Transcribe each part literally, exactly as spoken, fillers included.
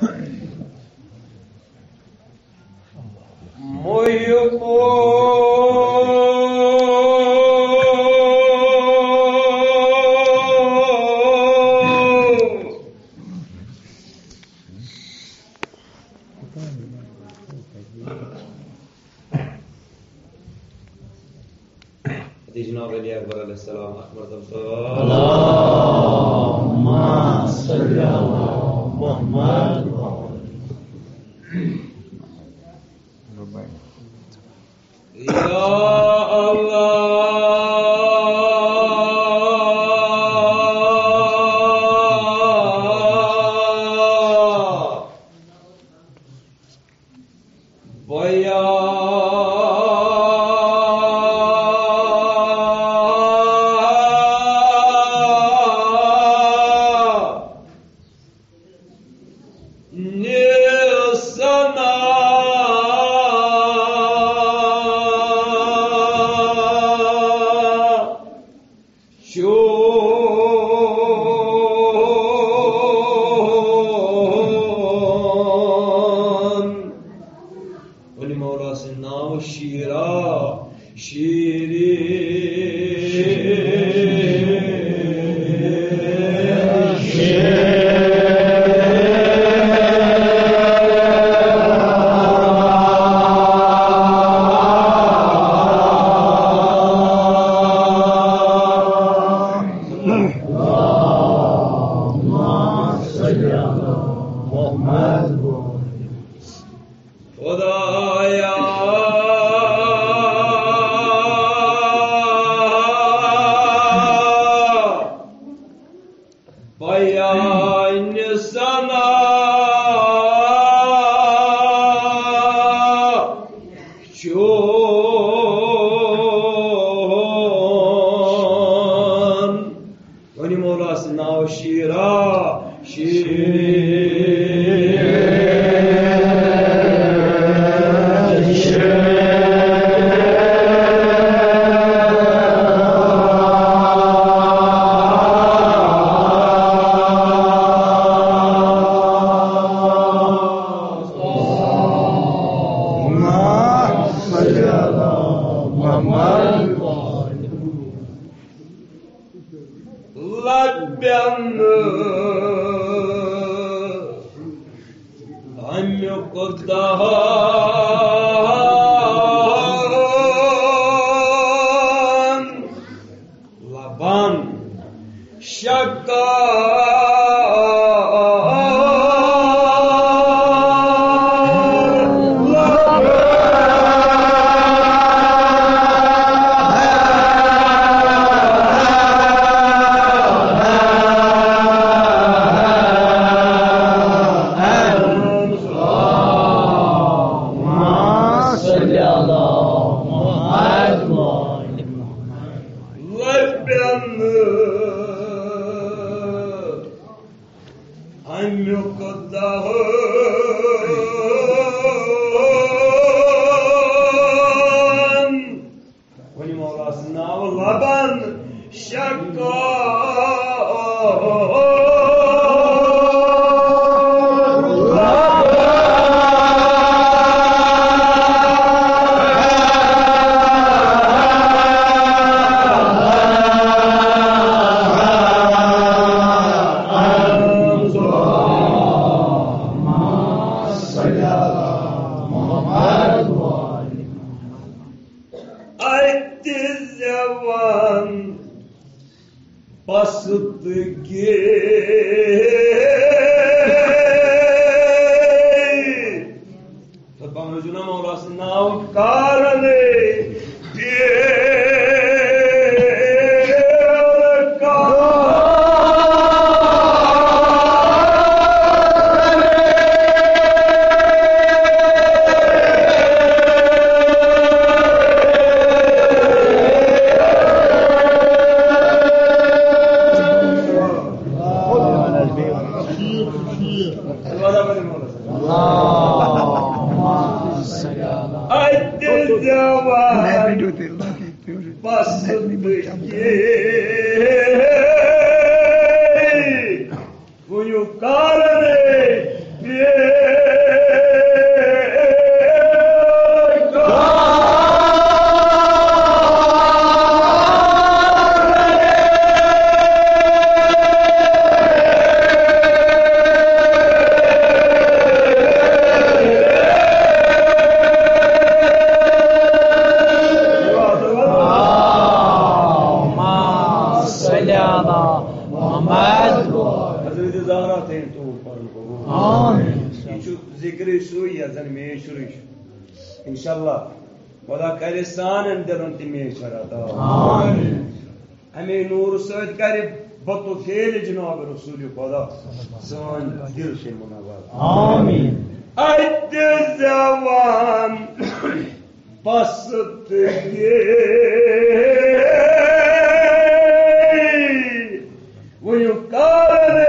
محب حضرت جناب علی اکبر علیہ السلام، اکبر تم سو۔ اللهم صل على محمد۔ یا اللہ۔ بیا نیسنا چون۔ ؤنِو مولا سٕنٛدِ ناوٕ شیٖرا، شیٖری۔ خدایا۔ بیان سنا چون۔ ؤنِو مولا سٕنٛدِ ناوٕ شیٖرا، شیٖرا۔ لبن امیُک دہن لبن شکار۔ لبن امیُک دہن۔ ؤنِو مولا سٕنٛدِ ناوٕ لبن شکار۔ اَتہِ زٮ۪وان پستگی۔ تہٕ پنُن جُنہ مولا سُنٛد ناو کارنے۔ اَتہِ زٮ۪وان پستگی۔ کُنیُک کارنے۔ تِہُنٛد پَرُن قبوٗل۔ آمین۔ یہِ چھُ ذِکرٕے سُے یَتھ زَن میچھرٕے چھُ۔ اِنشاءاللہ خۄدا کَرِ سانٮ۪ن دِلَن تہِ میچھر عطا۔ آمین۔ اَمے نوٗرٕ سۭتۍ کَرِ بطفیلِ جناب رسول خۄدا سٲنۍ دِل تہِ منور۔ آمین۔ اَتہِ زٮ۪وان بس تہٕ گے وۄنۍ کر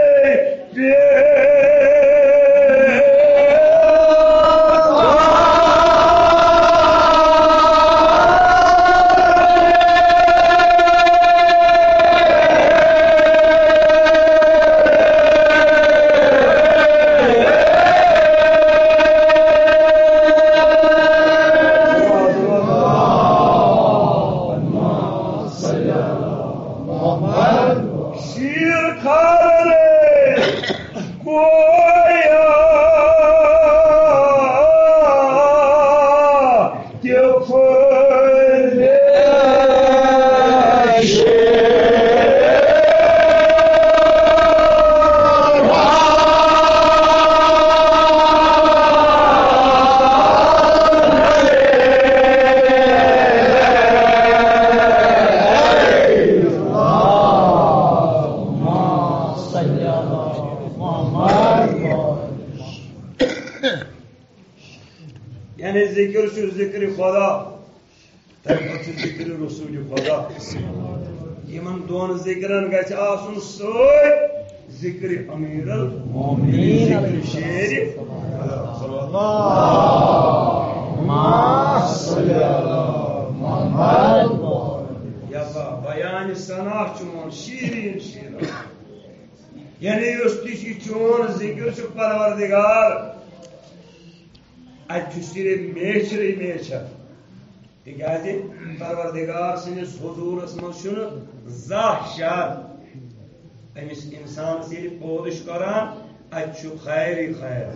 شیر کھارے کویا تہ پھٔلے۔ یعنی ذکر چھُ ذکر خدا، تَمہِ پَتہٕ چھُ ذکر رسول خدا۔ یِمن دۄن ذکرن گژھِ آسُن سۭتۍ ذکر امیر المومنین، ذکر شیر خدا۔ صلی اللہ۔ یا با بیان ثنا چون شیرین شیر۔ یعنی یُس تہِ چھُ چون ذکر چھُ پروردگار، اَتہِ چھُ صرف میچھرٕے میچھر۔ تِکیٛازِ پروردگار سٕنٛدِس حضوٗرس منٛز چھُنہٕ زانٛہہ شر۔ أمِس اِنسانس ییٚلہِ پٲدٕ چھُ کران، اَتہِ چھُ خیرٕے خیر۔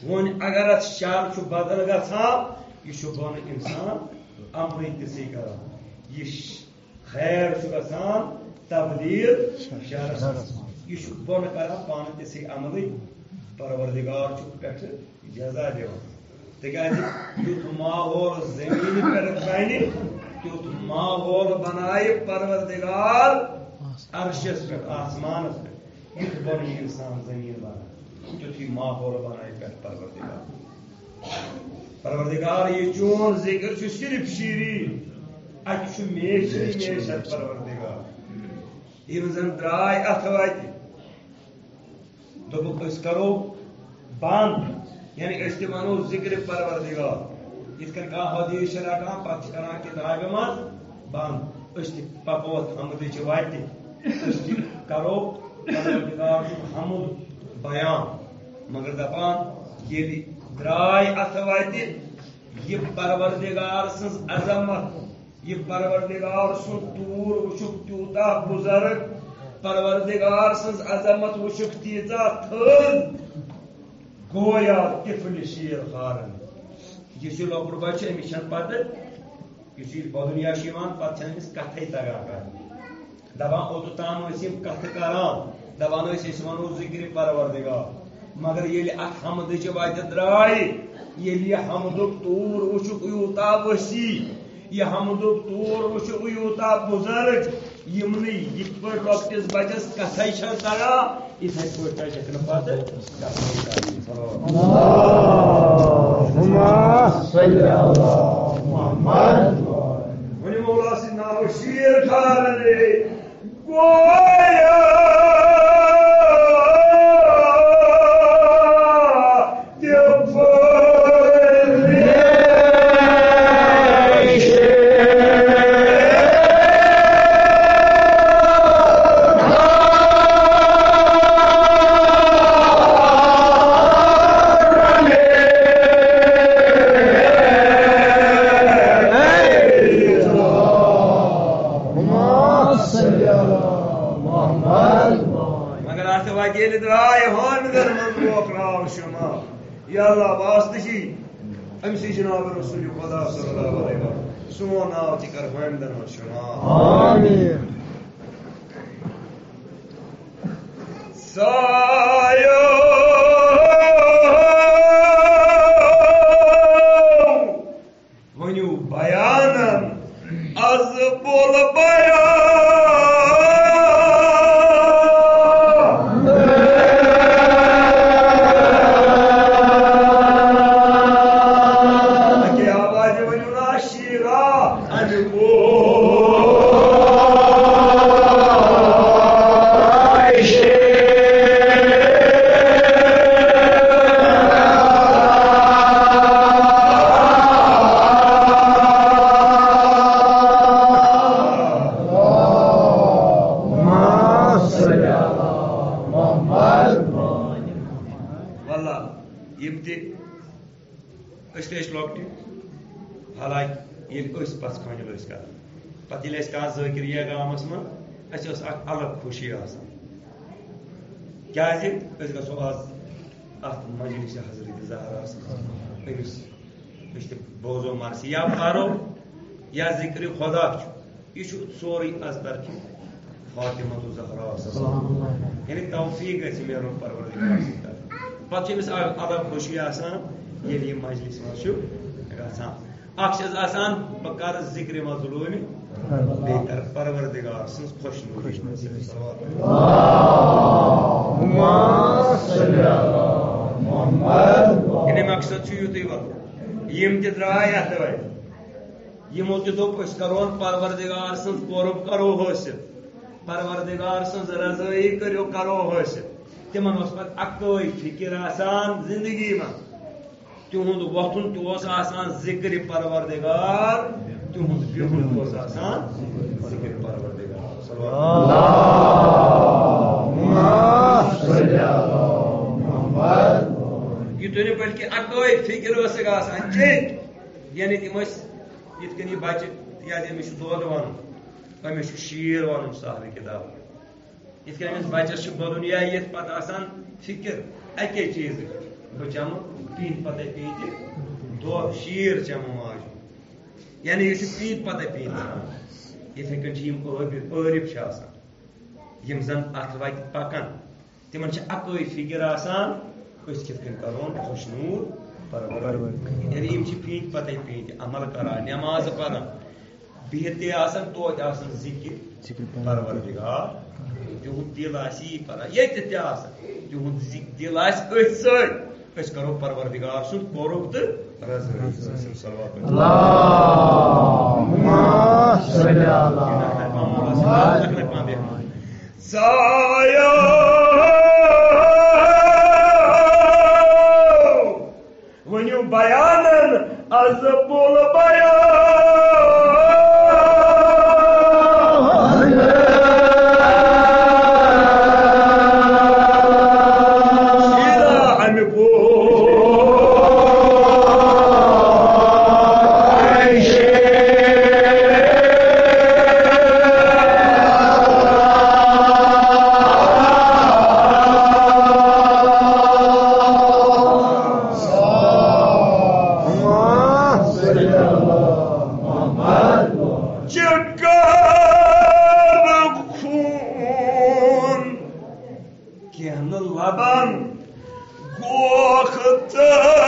وۄنۍ اگر اَتھ شر چھُ بدل گژھان، یہِ چھُ بۄنہٕ اِنسان عملٕے تِژھٕے کران۔ یہِ ش-، خیر چھُ گژھان تبدیل شرس منٛز۔ یہِ چھُ بۄنہٕ کران پانہٕ تِژھٕے عملٕے۔ پروردگار چھُ پٮ۪ٹھٕ جزا دِوان۔ تِکیٛازِ یُتھ ماحول زٔمیٖنہِ پٮ۪ٹھ بنہِ، تیُتھ ماحول بنایہِ پروردگار عرشس پٮ۪ٹھ، آسمانس پٮ۪ٹھ۔ یُتھ بنہِ اِنسان زٔمیٖن بنان، تیُتھُے ماحول بنایہِ پٮ۪ٹھ پروردگار۔ پروردگار، یہِ چون ذکر چھُ صرف شیرین، اَتہِ چھُ میچھرٕے میچھر پروردگار۔ یِم زن درٛاے اَتھ وَتہِ، دوٚپُکھ، أسۍ کرو بنٛد، یعنی أسۍ تہِ وَنو ذِکرِ پروردگار۔ یِتھ کٔنۍ کانٛہہ حدیث چھِ رَٹان، پَتہٕ چھِ کران کِتابہِ منٛز بنٛد۔ أسۍ تہِ پَکو اَتھ حمدٕچہِ وَتہِ۔ أسۍ تہِ کرو پروردگار سُنٛد حمد بیان۔ مگر دَپان، ییٚلہِ درٛاے اَتھ وَتہِ، یہِ پروردگار سٕنٛز عظمت، یہِ پروردگار سُنٛد طور وٕچھُکھ تیوٗتاہ بُزرگ، پروردگار سٕنٛز عظمت وٕچھُکھ تیٖژاہ تھٔز، گویا طفل شیر خارن۔ یُس یہِ لۄکُٹ بچہِ چھُ، أمِس چھَنہٕ پتہٕ، یُس یہِ بدُنیا چھُ یِوان، پتہٕ چھَنہٕ أمِس کتھے تگان کرنہِ۔ دپان، اوٚتتھ تام ٲسۍ یِم کتھٕ کران، دپان ٲسۍ، أسۍ ونو ذکرِ پروردگار۔ مگر ییٚلہِ اتھ حمدٕچہِ وتہِ درٛاے، ییٚلہِ یہِ حمدُک طور وٕچھُکھ یوٗتاہ وسیع، یہِ حمدُک طور وٕچھُکھ یوٗتاہ بُزرگ، یِمنٕے یِتھ پٲٹھۍ لۄکٹِس بچس کتھے چھنہٕ تران، یِتھے پٲٹھۍ تجکھ نہٕ پتہٕ کتھے کرنہِ۔ اللہم صل علی محمد۔ ؤنِو مولا سٕنٛدِ ناوٕ شیر خارن۔ گویا تہِ پھٔلۍ مگر اتھ وتہِ ییٚلہِ درٛاے حٲمدن منٛز ووکھراو شما۔ یا اللہ، واسطہٕ چھی أمۍ سٕے جناب رسول خدا صلی اللہ علیہ وسلم۔ سون ناو تہِ کر حٲمدن منٛز شما۔ آمین۔ سایو ؤنِو بیانن از بول بیان۔ اَکے آوازِ ؤنِو نا شیرا۔ واللہ، یِم تہِ أسۍ تہِ ٲسۍ لۄکٹہِ، حالانکہِ ییٚلہِ أسۍ پَژھ خانہِ ٲسۍ کران، پَتہٕ ییٚلہِ اَسہِ کانٛہہ ذٲکِر یِیہِ ہا گامَس منٛز، اَسہِ ٲس اَکھ الگ خوشی آسان۔ کیٛازِ؟ أسۍ گژھو آز اَتھ مجلسِ حضرت زہراہَس منٛز، أمِس أسۍ تہِ بوزو مرثیہ پَرو یا ذِکرِ خدا چھُ۔ یہِ چھُ سورُے از طرفِ فاطمہ الزہرا صلی اللہ علیہ وسلم۔ یعنی توفیق گژھِ میلُن پروردگار سٕنٛدِ طرفہٕ۔ پتہٕ چھِ أمِس اکھ الگ خوشی آسان، ییٚلہِ یہِ مجلس منٛز چھُ گژھان۔ اکھ چھِ حظ آسان، بہٕ کرٕ ذِکرِ مظلوٗمہِ، بیٚیہِ کرٕ پروردگار سٕنٛز خۄش نوٗری۔ یعنی مقصد چھُ یُتُے وَنُن۔ یِم تہِ درٛاے یَتھ وَتہِ۔ یِمو تہِ دوٚپ، أسۍ کرون پروردگار سٕنٛز قرب کرو حٲصِل، پروردگار سٕنٛز رضٲیی کٔرِو، کرو حٲصِل۔ تِمن اوس پتہٕ اکٲے فِکِر آسان زندگی منٛز۔ تِہُنٛد وۄتھُن تہِ اوس آسان ذِکرِ پروردگار، تِہُنٛد بِہُن تہِ اوس آسان ذِکرِ پروردگار۔ صلوات۔ یہِ تُہۍ نہٕ بلکہِ اکٲے فِکِر ٲسٕکھ آسان چیٚنۍ۔ یعنی تِم ٲسۍ یِتھ کٔنۍ یہِ بَچہِ، تِکیٛازِ أمِس چھُ دۄد وَنُن، أمِس چھُ شیٖر وَنُن صاحبِ کِتاب۔ یِتھ کٔنۍ أمِس بَچَس چھُ بدُنیا یِتھ پَتہٕ آسان فِکِر اَکے چیٖزٕچ، بہٕ چَمہٕ پیٖنتہِ پَتَے پیٖنتہِ دۄد، شیٖر چَمہٕ ماجہِ۔ یعنی یہِ چھُ پیٖنتہِ پَتَے پیٖنتہِ چَمان۔ یِتھَے کٔنۍ چھِ یِم عٲبِد، عٲرِف چھِ آسان، یِم زَن اَتھ وَتہِ پَکَن۔ تِمن چھِ اکٲے فِکِر آسان، أسۍ کِتھ کٔنۍ کرون خۄش نوٗر پروردگار۔ یعنی یِم چھِ پیٖنتہِ پتَے پیٖنتہِ عمل کران، نٮ۪مازٕ پران، بِہِتھ تہِ آسان، توتہِ آسان ذِکِر پروردگار۔ تِہُنٛد دِل آسہِ یی کران، ییٚتہِ تہِ آسان، تِہُنٛد ذِک-، دِل آسہِ أتھۍ سۭتۍ۔ أسۍ کرو پروردگار سُنٛد قرب تہٕ رضٲیی حٲصِل۔ صلوات۔ اللہم صل علی محمد۔ سایو ؤنِو بیانن از بول بیان۔ شیرا اَمہِ بول۔ چکر خوٗن کینٛہہ نہٕ لبان گوکھ تہٕ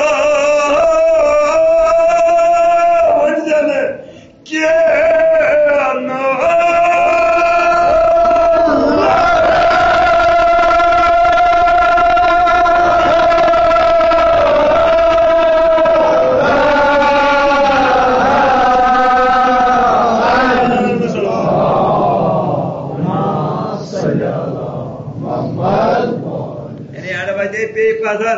وۄنۍ زن کینٛہہ نہٕ۔ یعنی اَڑٕ وَتے پیٚیہِ پَتھر۔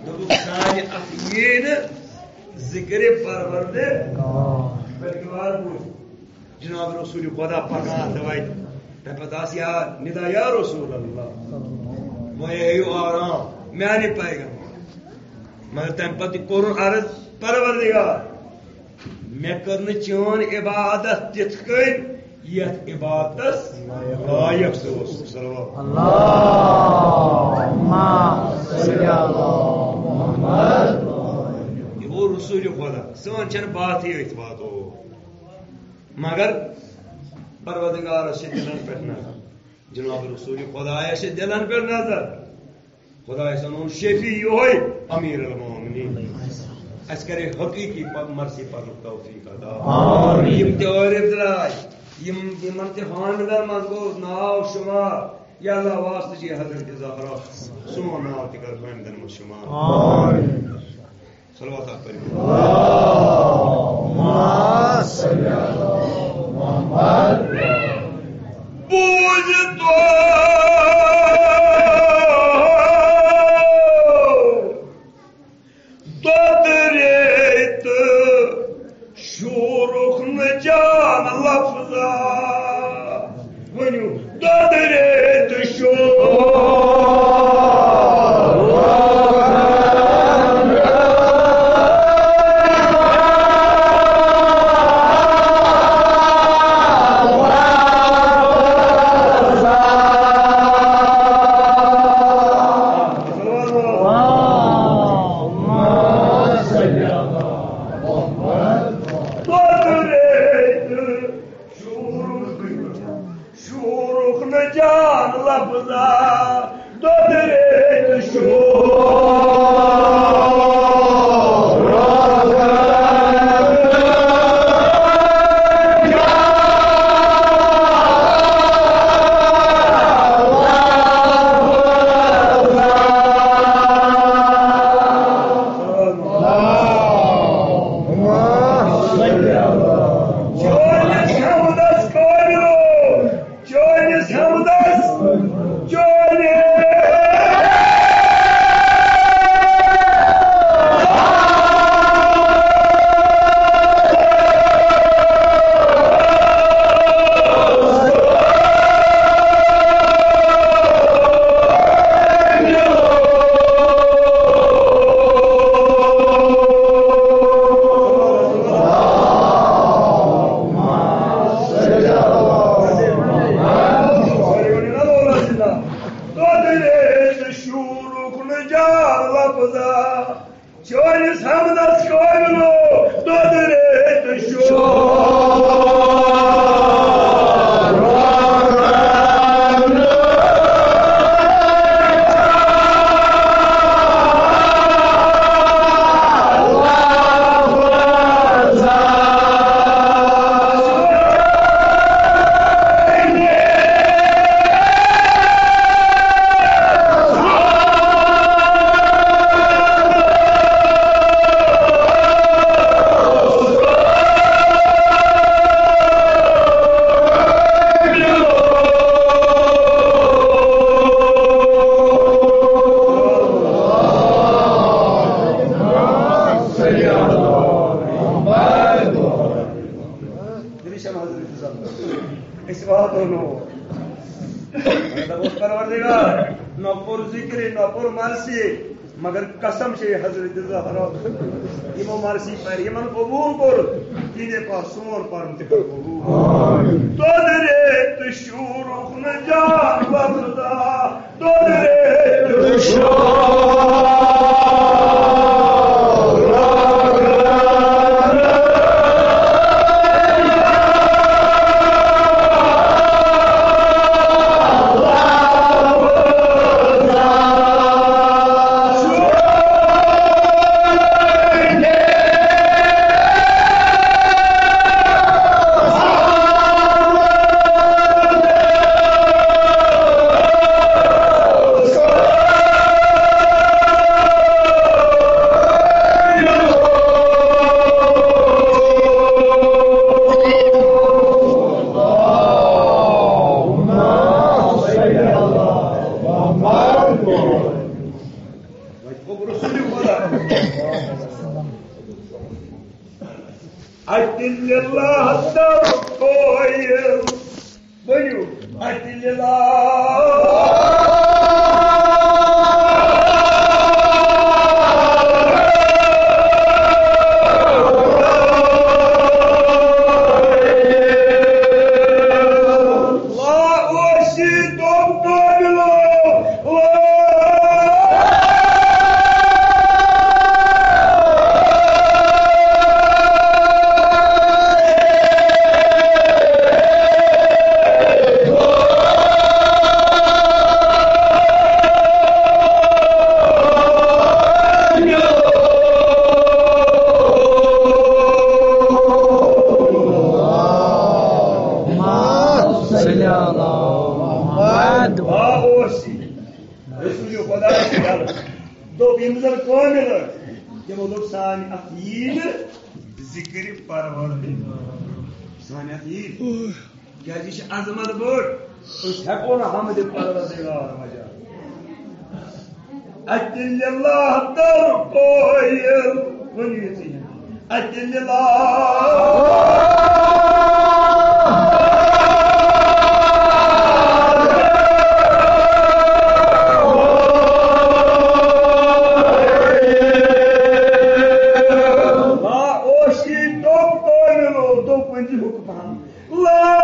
دوٚپُکھ، سانہِ اَتھٕ یی نہٕ ذِکرِ پروردگار۔ بلکہِ وار بوٗز، جناب رسول خدا پکان اَتھٕ وَتہِ۔ تَمہِ پَتہٕ آس یا ندا یا رسول اللہ، وۄنۍ ہیٚیِو آرام میٛانہِ پیغمبر۔ مگر تَمہِ پَتہٕ تہِ کوٚرُن عرض، پروردگار، مےٚ کٔر نہٕ چٲنۍ عبادت تِتھ کٔنۍ یتھ عبادتس لایق ژٕ اوسُکھ۔ صلوات۔ اللہم صل علی محمد۔ یہِ گوٚو رسول خدا، سٲنۍ چھنہٕ باتھٕے أتھۍ واتو۔ مگر پروردگارس چھِ دِلن پٮ۪ٹھ نظر۔ جناب رسول خدایس چھِ دِلن پٮ۪ٹھ نظر۔ خدایس ووٚن شفیع یِہوٚے امیر المومنین۔ اَسہِ کرے حقیقی پ-، مرثی پرنُک توفیق عطا۔ آمین۔ یِم تہِ عٲرف درٛاے، یِم، یِمن تہِ ہٲمِدن منٛز گوٚو ناو شُمار، یا اللہ واسطہٕ چھِ حضرت زہرا، سون ناو تہِ کر ہٲمِدن منٛز شُمار۔ آمین۔ صلوات اکھ پٔرِو۔ اللہم صل علی محمد۔ بوٗزِتو دۄدرے تہٕ شوٗرُکھ نہٕ جان لفظا۔ ؤنِو، دۄدرے تہٕ شور۔ دۄدرے تہٕ شوٗرُکھ نہٕ جان لفظا، دۄدرے تہٕ شور۔ چٲنِس حمدس قٲبلو، چٲنِس حمدس، چٲنِس۔ دۄدرے تہٕ شوٗرُکھ نہٕ جان لفظا، چٲنِس حمدس قٲبلو، دۄدرے تہٕ شور۔ دِلہِ چھَم حضرت زن۔ أسۍ واتو نہٕ اور۔ مےٚ دوٚپُس، پروردگار، نہ پوٚر ذِکرِ، نہ پوٚر مرثی، مگر قسم چھے حضرت زہرا۔ یِمو مرثی پَرِ، یِمن قبوٗل کوٚر، تِہِنٛدے پاس سون پَرُن تہِ کر قبوٗل۔ دۄدرے تہٕ شوٗرُکھ نہٕ جان لفظا، اَتہِ لِلہ تہٕ کویِل۔ ؤنِو، اَتہِ لِلہ۔ لا اوشی دوم دوملو۔ دوٚپ، یِم زَن کٲمِل ٲسۍ، تِمو دوٚپ، سانہِ اَتھٕ یی نہٕ ذِکرِ پَروَردِگار۔ سانہِ اَتھٕ یی نہٕ۔ کیٛازِ یہِ چھِ عظمت بٔڑ۔ أسۍ ہٮ۪کو نہٕ حمدِ پَروَردِگار وجہ۔ اَتہِ لِلہ تہٕ کویِل، ؤنِو یہِ ژٕ۔ اَتہِ لِلہ۔ لا اوشی دوٚپ، کٲمِلو دوٚپ، وۄنۍ دِ حُکمہ۔ لا۔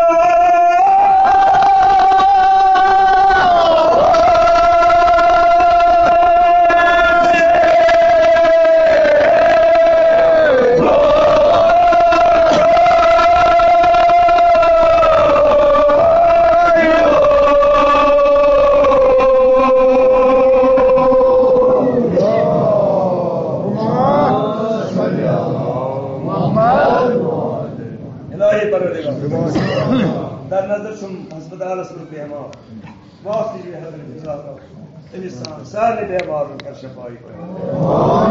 الٰہی پروردگار۔ در نظر چھُم ہسپتالس منٛز بیمار۔ واسطہٕ چھُ حضرت خدا۔ أمِس سان سارنٕے بیمارن کر شفائی۔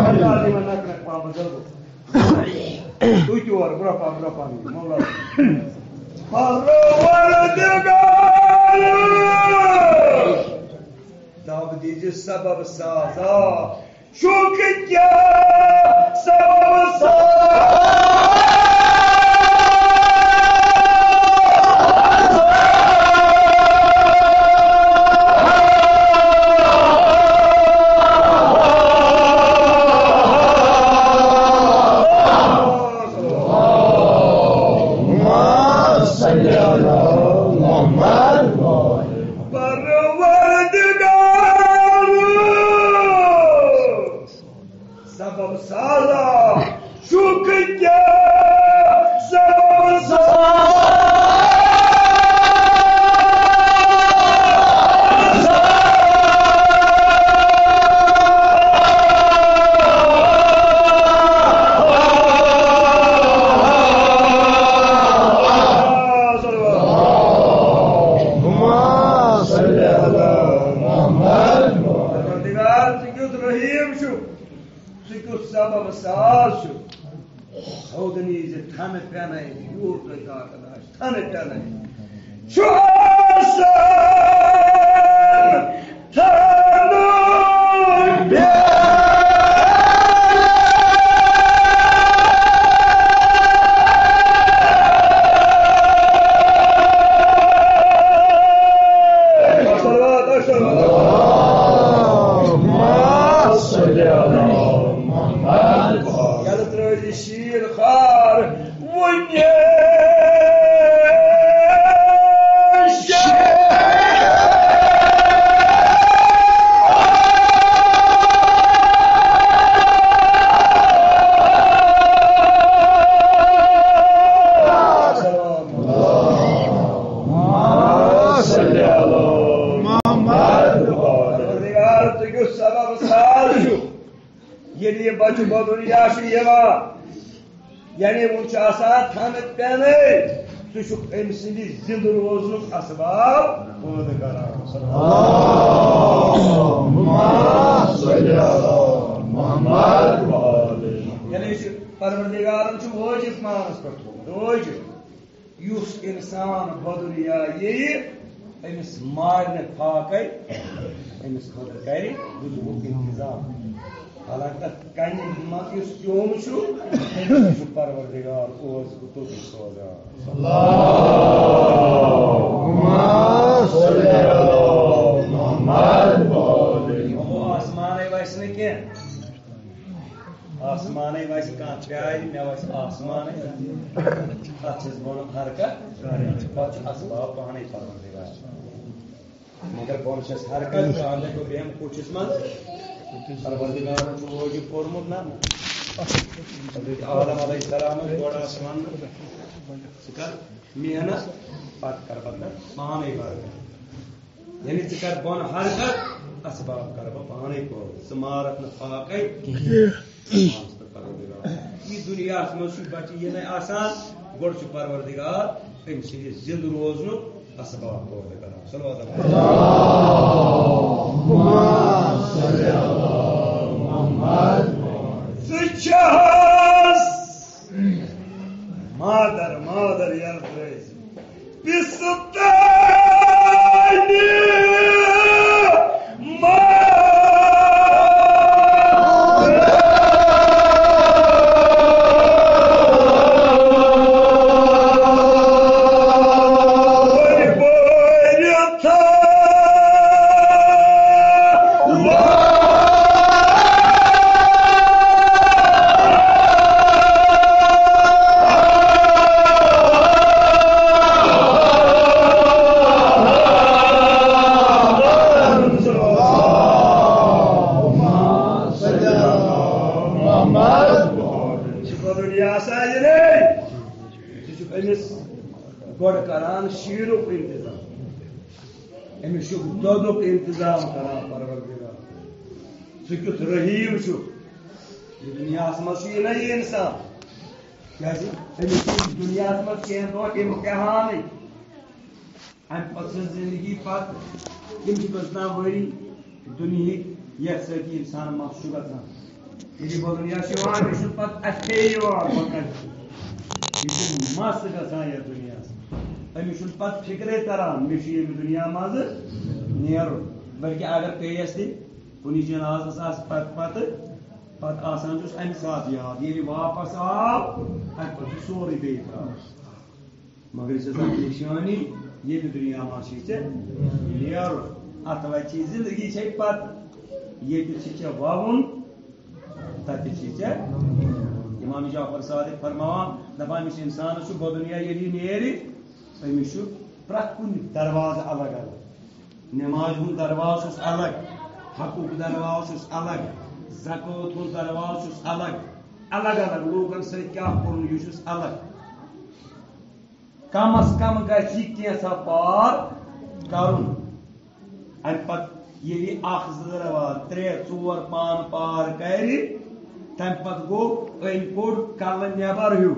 اللہ علی من نک نک پامہٕ جلدو۔ تُہۍ تہِ اورٕ برٛونٛہہ پہن، برٛونٛہہ پہن، مولا۔ پروردگار۔ دب دیٖزِ سبب سازا۔ شُکر کیٛاہ سبب سازا۔ اللهم صل على محمد۔ پروردگار۔ سبب سازا۔ شُکر کیٛاہ سبب سازا۔ اللهم صل على محمد۔ پروردگار، ژٕ کیُتھ رحیٖم چھُکھ، ژٕ کیُتھ سبب ساز چھُکھ۔ تھوٚد نیٖزِ تھنہٕ پٮ۪نَے، یوٗت تۄہہِ طاقت آسہِ، تھنہٕ پٮ۪نَے چھُ آسان۔ یلہٕ ترٲوزِ شیٖر خار۔ وٕنہِ پروردگار، ژٕ کیُتھ سبب ساز چھُکھ۔ ییٚلہِ یہِ بچہٕ بدُنیا چھُ یِوان، یعنی وۄنۍ چھُ آسان تھنہٕ پینَے، ژٕ چھُکھ أمۍ سٕنٛدِ زِندٕ روزنُک اسباب پٲدٕ کران۔ اللہم صل علی محمد و آل محمد۔ یعنی یہِ چھُ پروردگارن چھُ وٲجِب پانس پٮ۪ٹھ تھوٚومُت، وٲجِب۔ یُس اِنسان بدُنیا یِیہِ، أمِس مارِ نہٕ فاقے، أمِس خٲطرٕ کرِ رُزقُک انتظام۔ حالانکہ تَتھ کنہِ منٛز یُس کیوٚم چھُ، أمِس چھُ پروردگار اوس گُتُل سوزان۔ اللہم صل علی محمد و آل محمد۔ یِمو آسمانَے وَسہِ نہٕ کینٛہہ۔ آسمانَے وَسہِ کانٛہہ پیارِ، مےٚ وَسہِ آسمانَے۔ اَتھ چھَس بۄنہٕ حرکت کَرٕنۍ۔ پَتہٕ چھُ اَسباب پانَے پَرُن۔ مگر بۄنہٕ چھَس حرکت، کانٛہہ دَپہِ بہٕ بیٚہمہٕ کوٹھِس منٛز۔ پروردگارَن چھُ وٲجِب کوٚرمُت نہ۔ حضرت آدم علیہ السلام اوس گۄڈٕ آسان وَننہٕ، ژٕ کر محنت، پَتہٕ کر پَتہٕ کر پانَے برابر۔ یعنی ژٕ کر بۄنہٕ حرکت، اسباب کر بہٕ پانے پٲدٕ۔ ژٕ مارکھ نہٕ فاقے کینٛہہ۔ پانس پٮ۪ٹھ پروردگار۔ یہِ دُنیاہس منٛز چھُ بچہِ یِنَے آسان، گۄڈٕ چھُ پروردگار أمۍ سٕنٛدِ زِندٕ روزنُک اسباب پٲدٕ کران۔ صلوات علیہ۔ اللہم صل علی یہِ ہسا یہِ رے، ژٕ چھُکھ أمِس گۄڈٕ کران شیٖرُک انتظام، أمِس چھُکھ دۄدُک انتظام کران پروردگار۔ ژٕ کیُتھ رحیٖم چھُکھ۔ یہِ دُنیاہَس منٛز چھُ یہِ نہ یہِ اِنسان، کیٛازِ أمِس چھُ دُنیاہَس منٛز کینٛہہ دۄہ امتحانٕے۔ اَمہِ پَتہٕ چھِ زِندگی پَتہٕ، یِم چھِ کٔژتام ؤری دُنیہٕکۍ، یَتھ سۭتۍ یہِ اِنسان مَس چھُ گژھان۔ ییٚلہِ یہِ بدل یا چھُ یِوان، یہِ چھُنہٕ پَتہٕ اَتھے یِوان پَکان۔ یہِ چھُ مَس گژھان یَتھ دُنیاہَس۔ أمِس چھُنہٕ پَتہٕ فِکرے تَران، مےٚ چھُ ییٚمہِ دُنیا منٛزٕ نیرُن۔ بلکہِ اگر پیٚیَس تہِ کُنہِ جنازَس آسہِ پَتہٕ، پَتہٕ، پَتہٕ آسان چھُس اَمہِ ساتہٕ یاد۔ ییٚلہِ واپَس آو، اَمہِ پَتہٕ چھُ سورُے بیٚیہِ ترٛاوان۔ مگر یہِ چھِ آسان نِشٲنی، ییٚمہِ دُنیا منٛز چھِ ژےٚ نیرُن۔ اَتھ وَتہِ چھِ زِندگی چھے پَتہٕ، ییٚتہِ چھِ ژےٚ وَوُن، تَتہِ چھِ ژےٚ۔ اِمام جعفر صادق فرماوان، دَپان، یُس اِنسانَس چھُ بدُنیا ییٚلہِ یہِ نیرِ، أمِس چھُ پرٛٮ۪تھ کُنہِ دروازٕ الگ الگ۔ نمازِ ہُنٛد دروازٕ چھُس الگ، حقُک دروازٕ چھُس الگ، زکوٰۃ ہُنٛد دروازٕ چھُس الگ، الگ الگ لوٗکَن سۭتۍ کیٛاہ کوٚرُن، یہِ چھُس الگ۔ کم از کم گژھِ یہِ کینٛژھا پار کرُن۔ اَمہِ پتہٕ ییٚلہِ یہِ اکھ، زٕ، دروازٕ، ترٛےٚ، ژور پانہٕ پار کرِ، تَمہِ پتہٕ گوٚو أمۍ کوٚڑ کلہٕ نٮ۪بر ہیوٗ،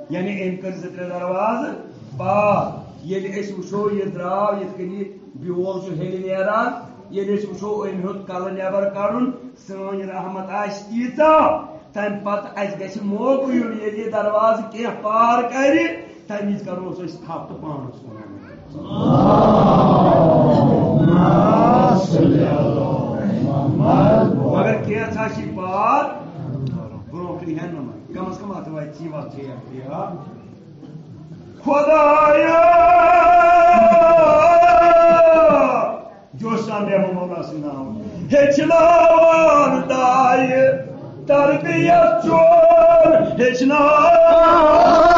یعنی أمۍ کٔرۍ زٕ ترٛےٚ دروازٕ پار۔ ییٚلہِ أسۍ وٕچھو، یہِ درٛاو یِتھ کٔنۍ یہِ بیول چھُ ہیٚلہِ نیران، ییٚلہِ أسۍ وٕچھو أمۍ ہیوٚت کلہٕ نٮ۪بر کڑُن، سٲنۍ رحمت آسہِ تیٖژاہ، تَمہِ پتہٕ اَسہِ گژھِ موقعہٕ یُن، ییٚلہِ یہِ دروازٕ کینٛہہ پار کرِ، تَمہِ وِزِ کرو أسۍ تھپھ تہٕ پانس کُن۔ مگر کینٛژھا چھِ پار برونٛٹھٕے ہٮ۪نہٕ منٛز، کم از کم اتھ واتہِ یہِ وقت۔ خدایا، جوش سان بیہمو مولا سُنٛد ناو۔ ہیٚچھناوان دایہِ تربیت چون، ہیٚچھناوان۔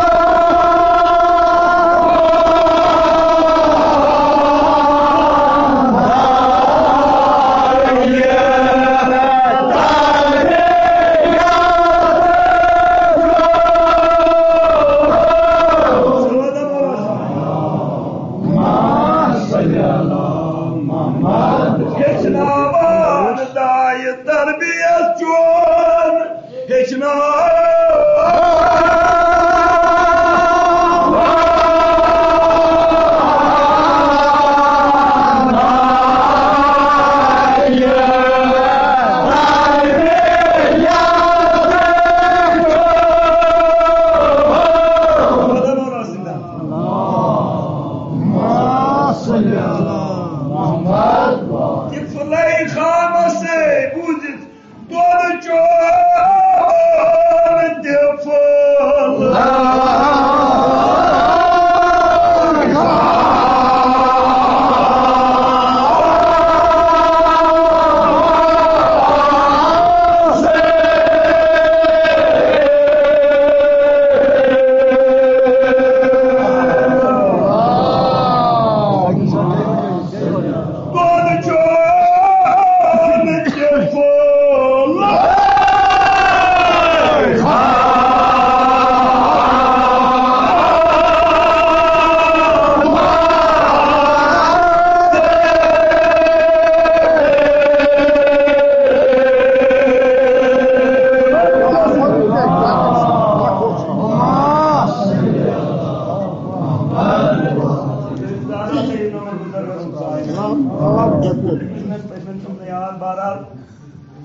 ہیٚچھناوان دایہِ تربیت چون، ہیٚچھناوان۔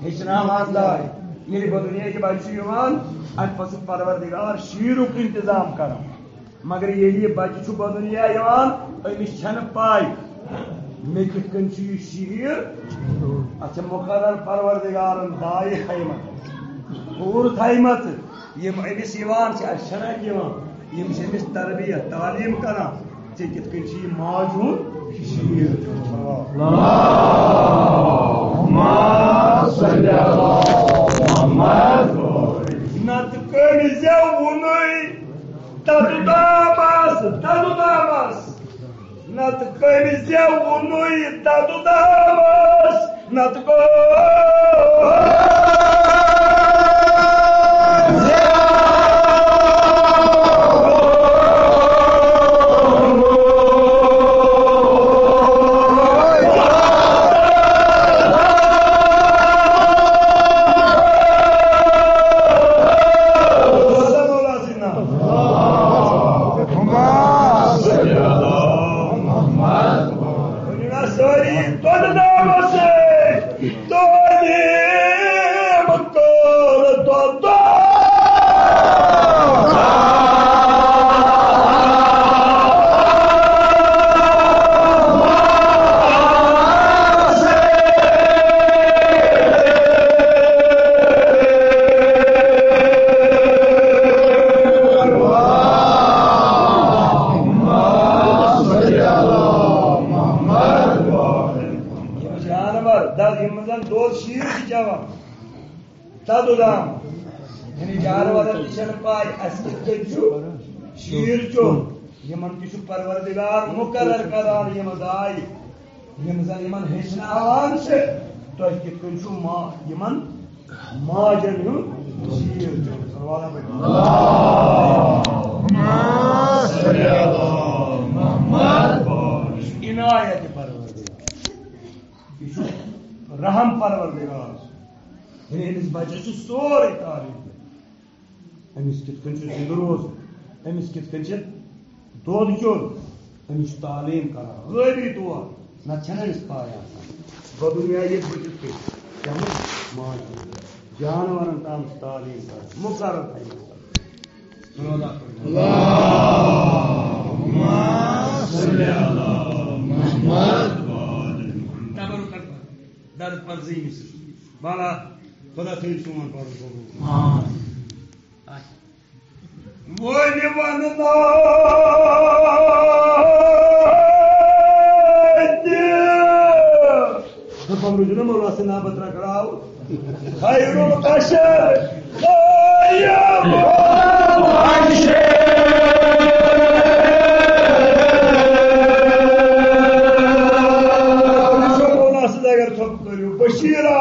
ہیٚچھناوان داے۔ ییٚلہِ بدُنیاہٕکۍ بچہِ چھِ یِوان، اَمہِ پتہٕ چھُ پروردگار شیٖرُک انتظام کران۔ مگر ییٚلہِ یہِ بچہِ چھُ بدُنیا یِوان، أمِس چھَنہٕ پَے، مےٚ کِتھ کٔنۍ چھُ یہِ شیٖر۔ اَتھ چھِ مُقرر پروردگارن دایہِ تھایمَژٕ، کوٗر تھایمَژٕ۔ یِم أمِس یِوان چھِ، اَسہِ چھَنہٕ اَتہِ یِوان، یِم چھِ أمِس تربیت، تعلیٖم کران۔ ژےٚ کِتھ کٔنۍ چھُ یہِ ماجہِ ہُنٛد شیٖر؟ اللہُمَّ صَلِّ عَلَى مُحَمَّدٍ۔ نَتہٕ کٔمۍ زٮ۪و وُنُے تَتُتامَس، تَتُتامَس۔ نَتہٕ کٔمۍ زٮ۪و وُنُے تَتُتامَس۔ نَتہٕ کٔمۍ چٮ۪وان۔ تَتھ دام۔ یعنی جانورن تہِ چھَنہٕ پَے اَسہِ کِتھ کٔنۍ چھُ شیٖر چیوٚن۔ یِمن تہِ چھُ پروردگار مُقرر کران یِم دایہِ، یِم زَن یِمن ہیٚچھناوان چھِ، تۄہہِ کِتھ کٔنۍ چھُ ما-، یِمن ماجن ہُنٛد شیٖر چیوٚن۔ صلوات پٔرِو۔ عنایت پروردگار۔ یہِ چھُ رحم پروردگار۔ یعنی أمِس بچس چھُ سورُے تعلیم دیُن۔ أمِس کِتھ کٔنۍ چھُ زِندٕ روزُن، أمِس کِتھ کٔنۍ چھِ دۄد کھیوٚن، أمِس چھُ تعلیٖم کران، غٲبی طور، نتہٕ چھَنہٕ أمِس پاے آسان۔ بدُنیا یہِ بہٕ کِتھ کٔنۍ کھٮ۪مہٕ ماجہِ ہُنٛد۔ جانورن تام چھُ تعلیٖم کران، مُقرر تھایمٕژ۔ اللہُمَّ صَلِّ عَلَى مُحَمَّدٍ وَآلِ مُحَمَّدٍ۔ تبرکن پر درد پر زینی سے۔ بالا، خدا تھٲیِن سون پَرُن قبوٗل۔ آمین۔ اچھا۔ وۄنۍ وَنہٕ نا تہِ۔ دوٚپُن، روٗزِو نا مولا سٕنٛدِ ناوٕ پَتہٕ رَٹراو۔ خیر البشر۔ بشیرا۔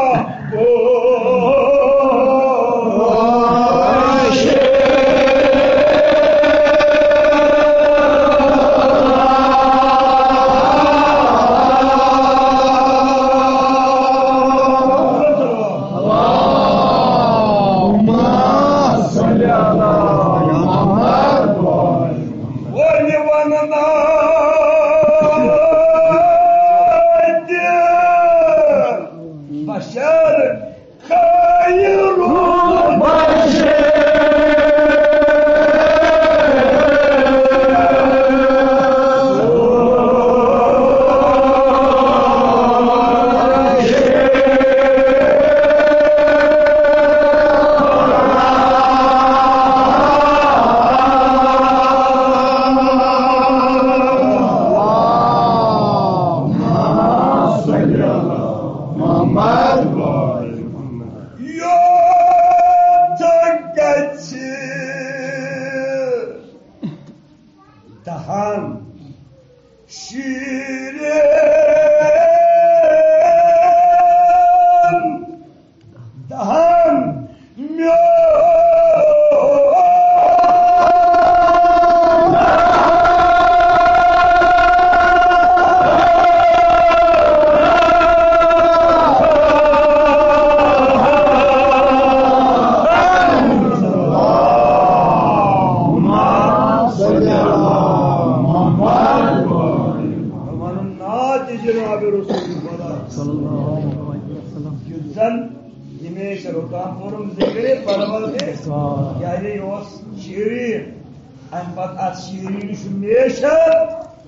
اللہُمَّ صَلِّ عَلَى مُحَمَّدٍ وَآلِ مُحَمَّدٍ۔ وۄنۍ وَنہٕ نا تہِ بشر خیر البشر۔ یوت گژھِ دہن شیرین دہن میون۔ ونُن نعت جناب رسول خدا۔ صلی اللہ علیہ وسلم۔ یُس زن ییٚمہِ شروٗعاتن کوٚرُم ذِکرِ پروردِ، یعنی یہِ اوس شیٖریٖن۔ اَمہِ پتہٕ اَتھ شیٖریٖنہِ چھُ میچھر،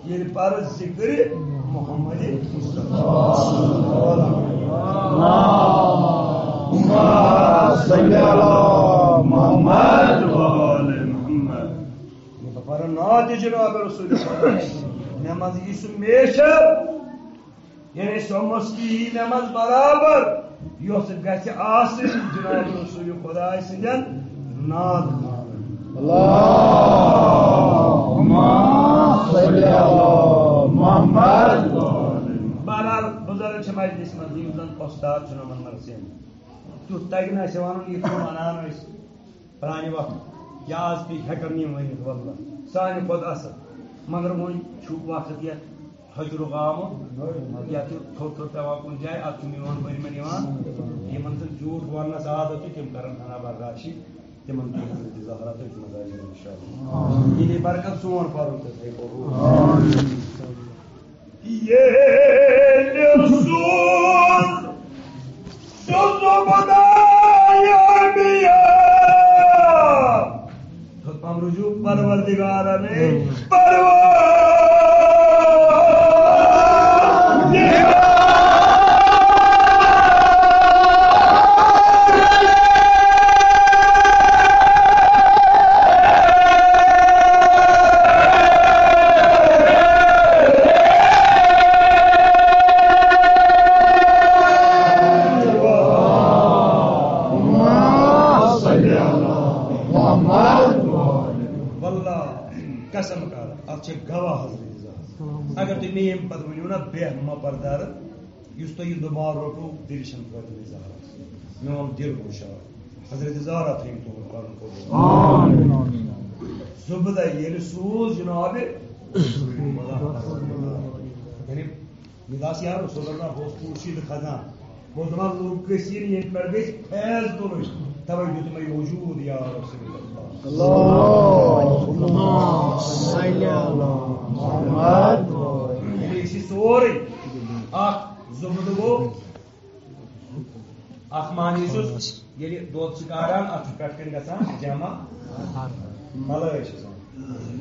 ییٚلہِ پَرٕ ذِکرِ محمد مصطفیٰ۔ اللہُمَّ صَلِّ عَلَى مُحَمَّدٍ وَآلِ مُحَمَّدٍ۔ ییٚلہِ بہٕ پَرٕ نعتِ جناب رسول خدا، مےٚ منٛز یی سُہ میچھر، یعنی سۄ موسیقی یی مےٚ منٛز برابر، یۄس گژھِ آسٕنۍ جناب رسول خداے سٕنٛدٮ۪ن نعت خانن۔ اللہُمَّ صَلِّ عَلَى مُحَمَّدٍ۔ بہرحال، بُزرگ چھِ مجلسہِ منٛز، یِم زَن اُستاد چھِ نومَن منٛز سِنۍ۔ تیُتھ تَگہِ نہٕ اَسہِ وَنُن، یِتھ کٔنۍ وَنان ٲسۍ۔ پرانہِ وقتہٕ یا آز تہِ ہٮ۪کن نہٕ یِم ؤنِتھ، واللہ سانہِ کھۄتہٕ اَصٕل۔ مگر وۄنۍ چھُ وقت یَتھ ہجرُک آمُت، یَتھ چھُ تھوٚد تھوٚد پٮ۪وان کُنہِ جایہِ، اَتھ چھُنہٕ یِوان بٔرمٮ۪ن یِوان۔ یِمن زَن جھوٗٹھ وَننَس عادت چھُ، تِم کَرن ہنا برداشی، تِمن تہِ ہیٚکہِ زٕ زٕ ہَتھ رۄپیہِ چھُ مَزٕ لَگان اِنشاءاللہ۔ یہِ دی برکت سون پَرُن تہٕ تھٲیِو قبوٗل۔ ییٚلہِ سوٗز سوٗزُم خدایا بیا۔ تھوٚد پَہَم رُجوٗع پروردگارَن، اے پروردگار۔ چھِ گواہ حضرت زہرا۔ اگر تُہۍ مےٚ ییٚمہِ پتہٕ ؤنِو نا، بیٚہہ مہ پردارٕ، یُس تۄہہِ یہِ دُبارٕ روٚٹوٕ، دِلہِ چھَنہٕ فٲطمہ زہرا۔ میون دِل گوٚو شاد۔ حضرت زہرا تھٲیِن تُہُنٛد پَنُن قبوٗل۔ آمین۔ زُبدہ ییٚلہِ سوٗز جناب، یعنی مےٚ دَپس یارو، سُہ دَپان اوس پوٗشیٖدٕ خزان۔ بہٕ اوسُس دَپان، لوٗکھ گٔژھۍ یِنۍ، ییٚتہِ پٮ۪ٹھ گٔژھۍ فیض تُلٕنۍ۔ تَوَے دیُت مےٚ یہِ وجوٗد، یا رسول اللہ۔ اللہم صل علی محمد۔ یعنی یہِ چھِ سورُے اَکھ زُبدٕ گوٚو، اَکھ معنی چھُس، ییٚلہِ دۄد چھِ کاران، اَتھ چھِ پٮ۪ٹھ کَنۍ گژھان جمع ملٲے چھِ آسان۔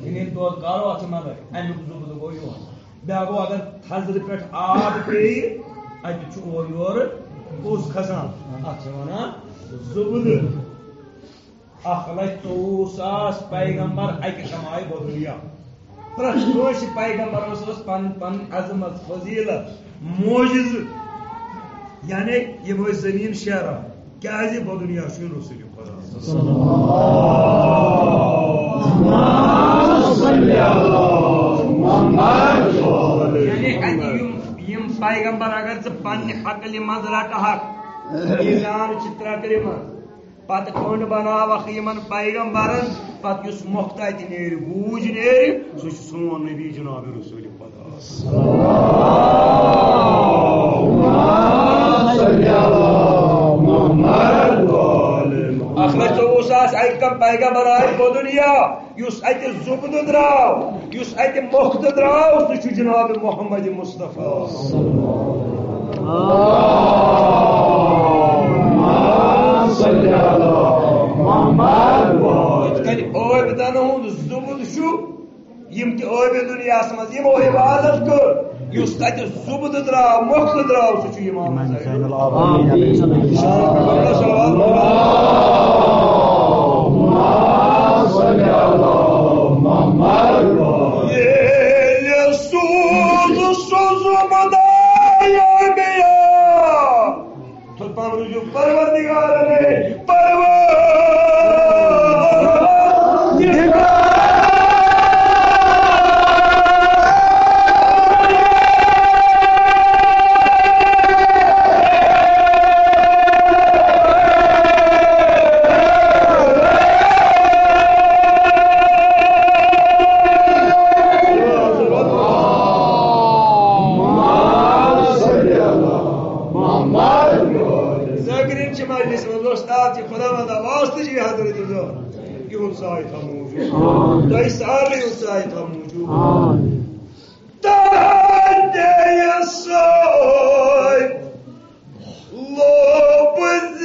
یعنی ییٚلہِ دۄد کارو، اَتھ چھِ ملٲے، اَمیُک زُبدٕ گوٚو یِہوٚے۔ بیٛاکھ گوٚو، اگر تھزرٕ پٮ۪ٹھ آب پیٚیہِ، اَتہِ چھُ اورٕ یورٕ پوٚس کھسان، اَتھ چھِ وَنان زُبدٕ۔ اَکھ لَچھ ژوٚوُہ ساس پیغمبر اَکہِ کمایہِ بدُنیا۔ پرٛٮ۪تھ کٲنٛسہِ پیغمبرس ٲس پنٕنۍ پنٕنۍ عظمت، فضیلت، معجزٕ، یعنی یِم ٲسۍ زٔمیٖن شیران۔ کیٛازِ؟ بدُنیا چھُ رسول خدا۔ یعنی اَتہِ یِم، یِم پیغمبر اگر ژٕ پننہِ عقلہِ منٛز رٹہٕ ہکھ، میٖزان چھِ ترٛکرِ منٛز، پتہٕ کٔنٛڈ بناوکھ یِمن پیغمبرن، پتہٕ یُس مۄختہٕ اَتہِ نیرِ، گوٗج نیرِ، سُہ چھُ سون نبی جناب رسول خدا۔ اَکھ لَچھ ژوٚوُہ ساس اَکہِ کم پیغمبر آے بدُنیا۔ یُس اَتہِ زُبدٕ درٛاو، یُس اَتہِ مۄختہٕ درٛاو، سُہ چھُ جناب محمد مصطفیٰ۔ اللہم صل علی محمد۔ یِتھ کٔنۍ عٲبِدَن ہُنٛد زُبدٕ چھُ، یِم تہِ عٲبِد دُنیاہَس منٛز یِمو عبادت کٔر، یُس تَتہِ زُبدٕ درٛاو، مۄختہٕ درٛاو، سُہ چھُ امام زین العابدین۔ ییٚلہِ سوٗز سُہ زُبدٕ انبیا، تہٕ پروردگار نے، پروردگار۔ ذاکرین چھِ مجلس منٛز وۄستاد چھِ خداوندا واسطہٕ چھِ حضرت زہرا۔ یِہُنٛد سایہِ تھاو موٗجوٗد۔ تۄہہِ سارنٕے ہُنٛد سایہِ تھاو موٗجوٗد۔ تہنٛدے سۭتۍ لوٚب زِ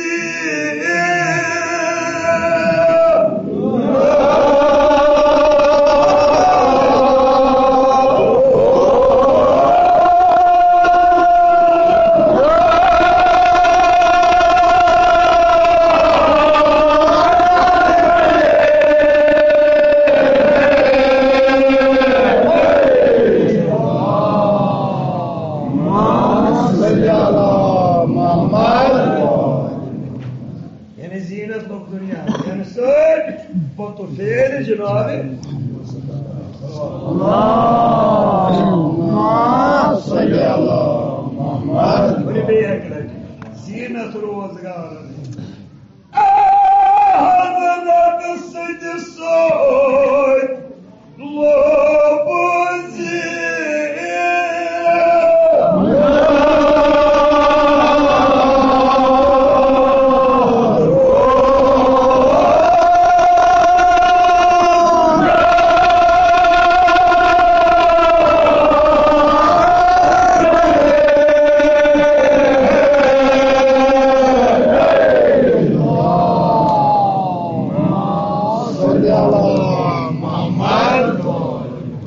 یعنی زینت لوٚب دُنیا، یعنی سٲرۍ پوٚتُس فیرِ جناب۔ اللہم صل علی محمد۔ ؤنِو بیٚیہِ اَکہِ لَٹہِ۔ زینت روزگار۔ حضرت سٕنٛدِ سۭتۍ لوٚب زِ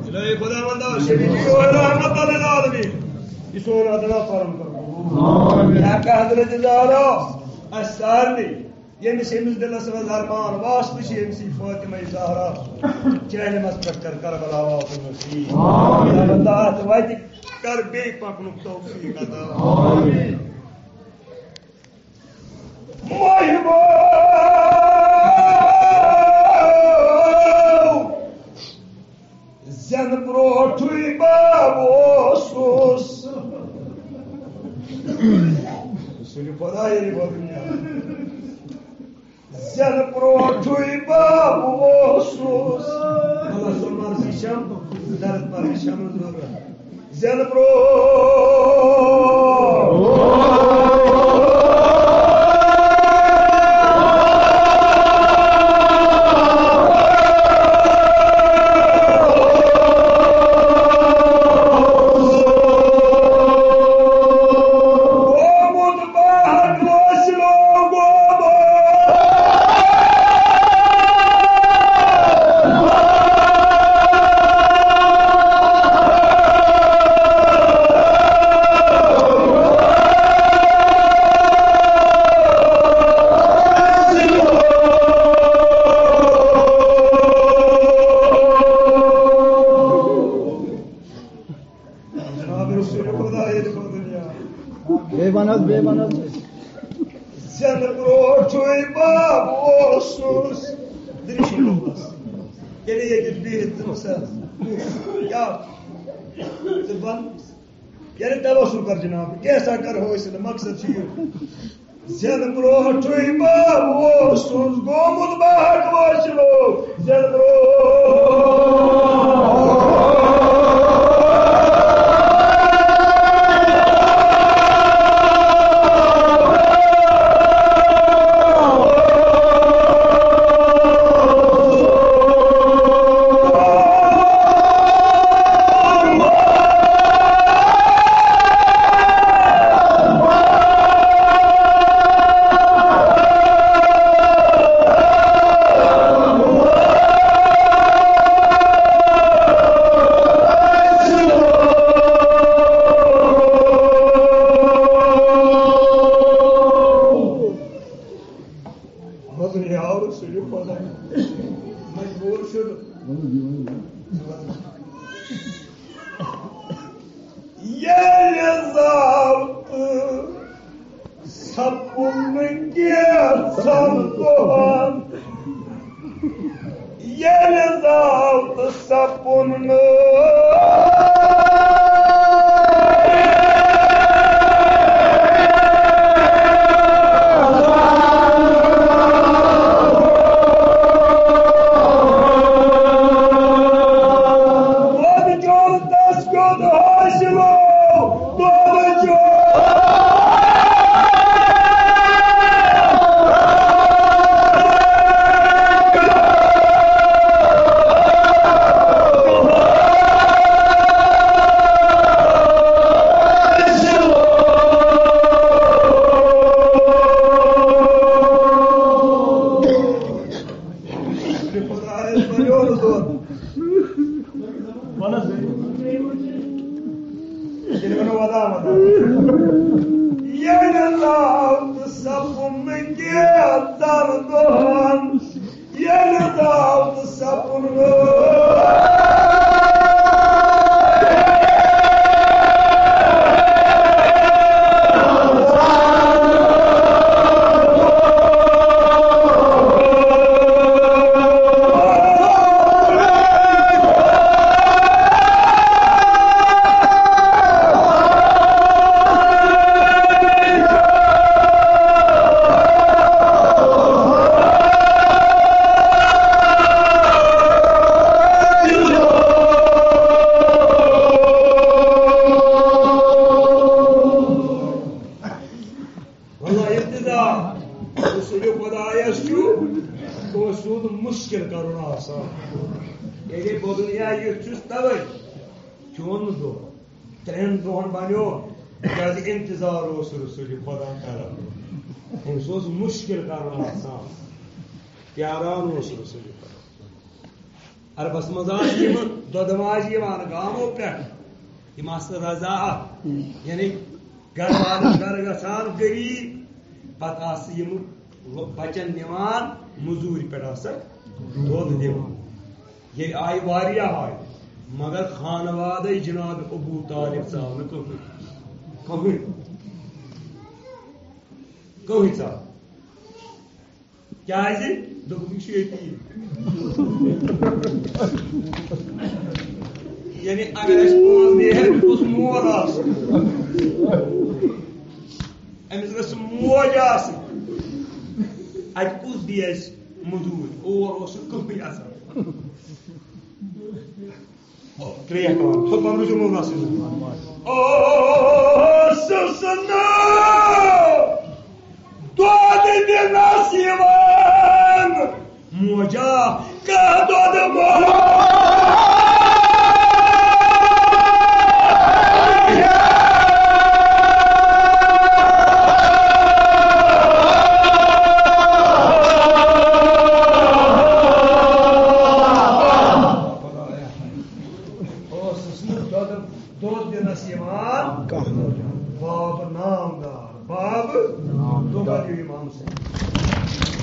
الہی خداوندا، شفیع رحمت للعالمین، یہِ سون ادنا کرم کر قبول۔ آمین۔ یا کہ حضرت زہرا، اَسہِ سارنٕے، ییٚمِس ییٚمِس دِلس منٛز ارمان واسطہٕ چھِ، أمۍ سٕے فاطمہ زہرا چہلمس پٮ۪ٹھ کر کربلا واتُن نصیب۔ آمین۔ یا اللہ، اَتھ وَتہِ کر بیٚیہِ پکنُک توفیق عطا۔ آمین۔ محبوب زینب زینہٕ برونٛٹھٕے بہٕ اوسُس۔ اللہ سُنٛد مرضی چھم، درد پرٕچ چھم نہٕ ضروٗرت۔ زینہٕ برونٛٹھ۔ بیٚیہِ وَن حظ، بیٚیہِ وَن حظ۔ زینہٕ برونٛٹھٕے بہٕ اوسُس۔ دٔرِشی لوگُس۔ ییٚلہِ ییٚتہِ بِہِتھ ژٕ وٕچھ سا، کیٛاہ؟ ژٕ وَن، ییٚلہِ توسل کر جناب، کینٛژھا کر حٲصِل، مقصد چھُ یہِ۔ زینہٕ برونٛٹھٕے بہٕ اوسُس گوٚمُت بہٕ ہٮ۪کہٕ وٲصِل۔ زینہٕ برونٛٹھ۔ مگر یہِ آو سُہ یہِ خۄدا۔ مجبوٗر چھُ۔ ییٚلہِ زاو تہٕ سپُن کینٛژھن دۄہن۔ ییٚلہِ زاو تہٕ سپُن نہٕ۔ وۄنۍ کیٛاہ تس کیُتھ حٲصِلو؟ ییٚلہِ زاو تہٕ سپُن کینٛژن دۄہن، ییٚلہِ زاو تہٕ سپُن۔ واللہ ابتدا رسول خدایس چھُ اوسمُت مشکل کرُن آسان۔ ییٚلہِ بہٕ دُنیا یُتھ چھُس توے چون دۄہ ترٛٮ۪ن دۄہن بنیو، کیازِ انتظار اوس رسول خدا کران۔ أمِس اوس مشکل کرُن آسان، پیاران اوس رسول خدا۔ عربس منٛز آسہٕ یِم دۄدٕ ماجہِ یِوان گامو پٮ۪ٹھ، یِم آسہٕ رضاعت، یعنی گرٕ والٮ۪ن گرٕ گژھان غریٖب، پتہٕ آسہٕ یِم بچن نِوان مٔزوٗرِ پٮ۪ٹھ آسکھ دۄد دِوان۔ ییٚلہِ آیہِ واریاہ آیہِ، مگر خانوادے جناب ابو طالب ژاو نہٕ کٕہٕنۍ، کٕہٕنۍ، کٕہٕنۍ ژاو۔ کیازِ؟ دوٚپُکھ، یہِ چھُ ییٚتی۔ یعنی اگر اَسہِ پانٛژھ بیٚیہِ ہٮ۪کہِ، گوٚژھ مول آسُن۔ أمِس گٔژھ موج آسٕنۍ۔ اَتہِ کُس دی اَسہِ مٔزوٗرۍ؟ اور اوس نہٕ کٕہٕنۍ اَژان۔ ترٛیٚیَک کلام۔ سُہ پَنُن چھُ مولوی صٲب۔ اوسُس نہٕ دۄد دِنَس یِوان۔ موجا کانٛہہ دۄد موج۔ اوسُس نہٕ دۄد، دۄد دِنَس یِوان۔ کانٛہہ۔ باب نامدار۔ باب نامدار۔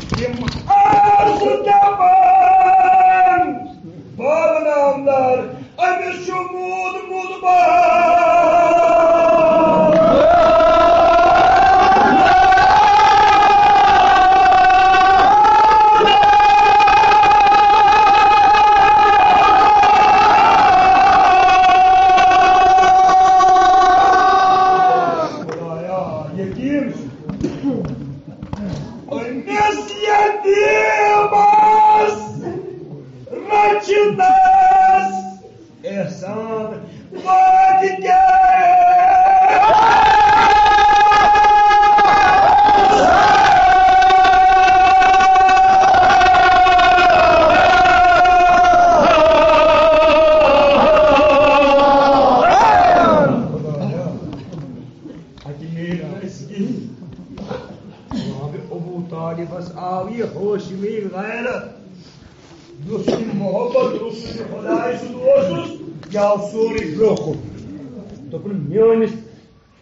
تِم ٲسۍ دَپان، باب نامدار، أمِس چھُ موٗدمُت باب۔ خدایا، یتیٖم چھُ۔ أمِس یتیٖمس رٔچھنس احسان وٲتۍ کیٛاہ؟ اَتہِ میلہِ نہٕ اَسہِ کِہیٖنۍ۔ جناب ابو طالبس آو یہِ ہاشمی غیرت، یُس یہِ محبت رسول خدایہِ سُنٛد اوسُس، یہِ آو سورُے برٛونٛہہ کُن۔ دوٚپُن، میٲنِس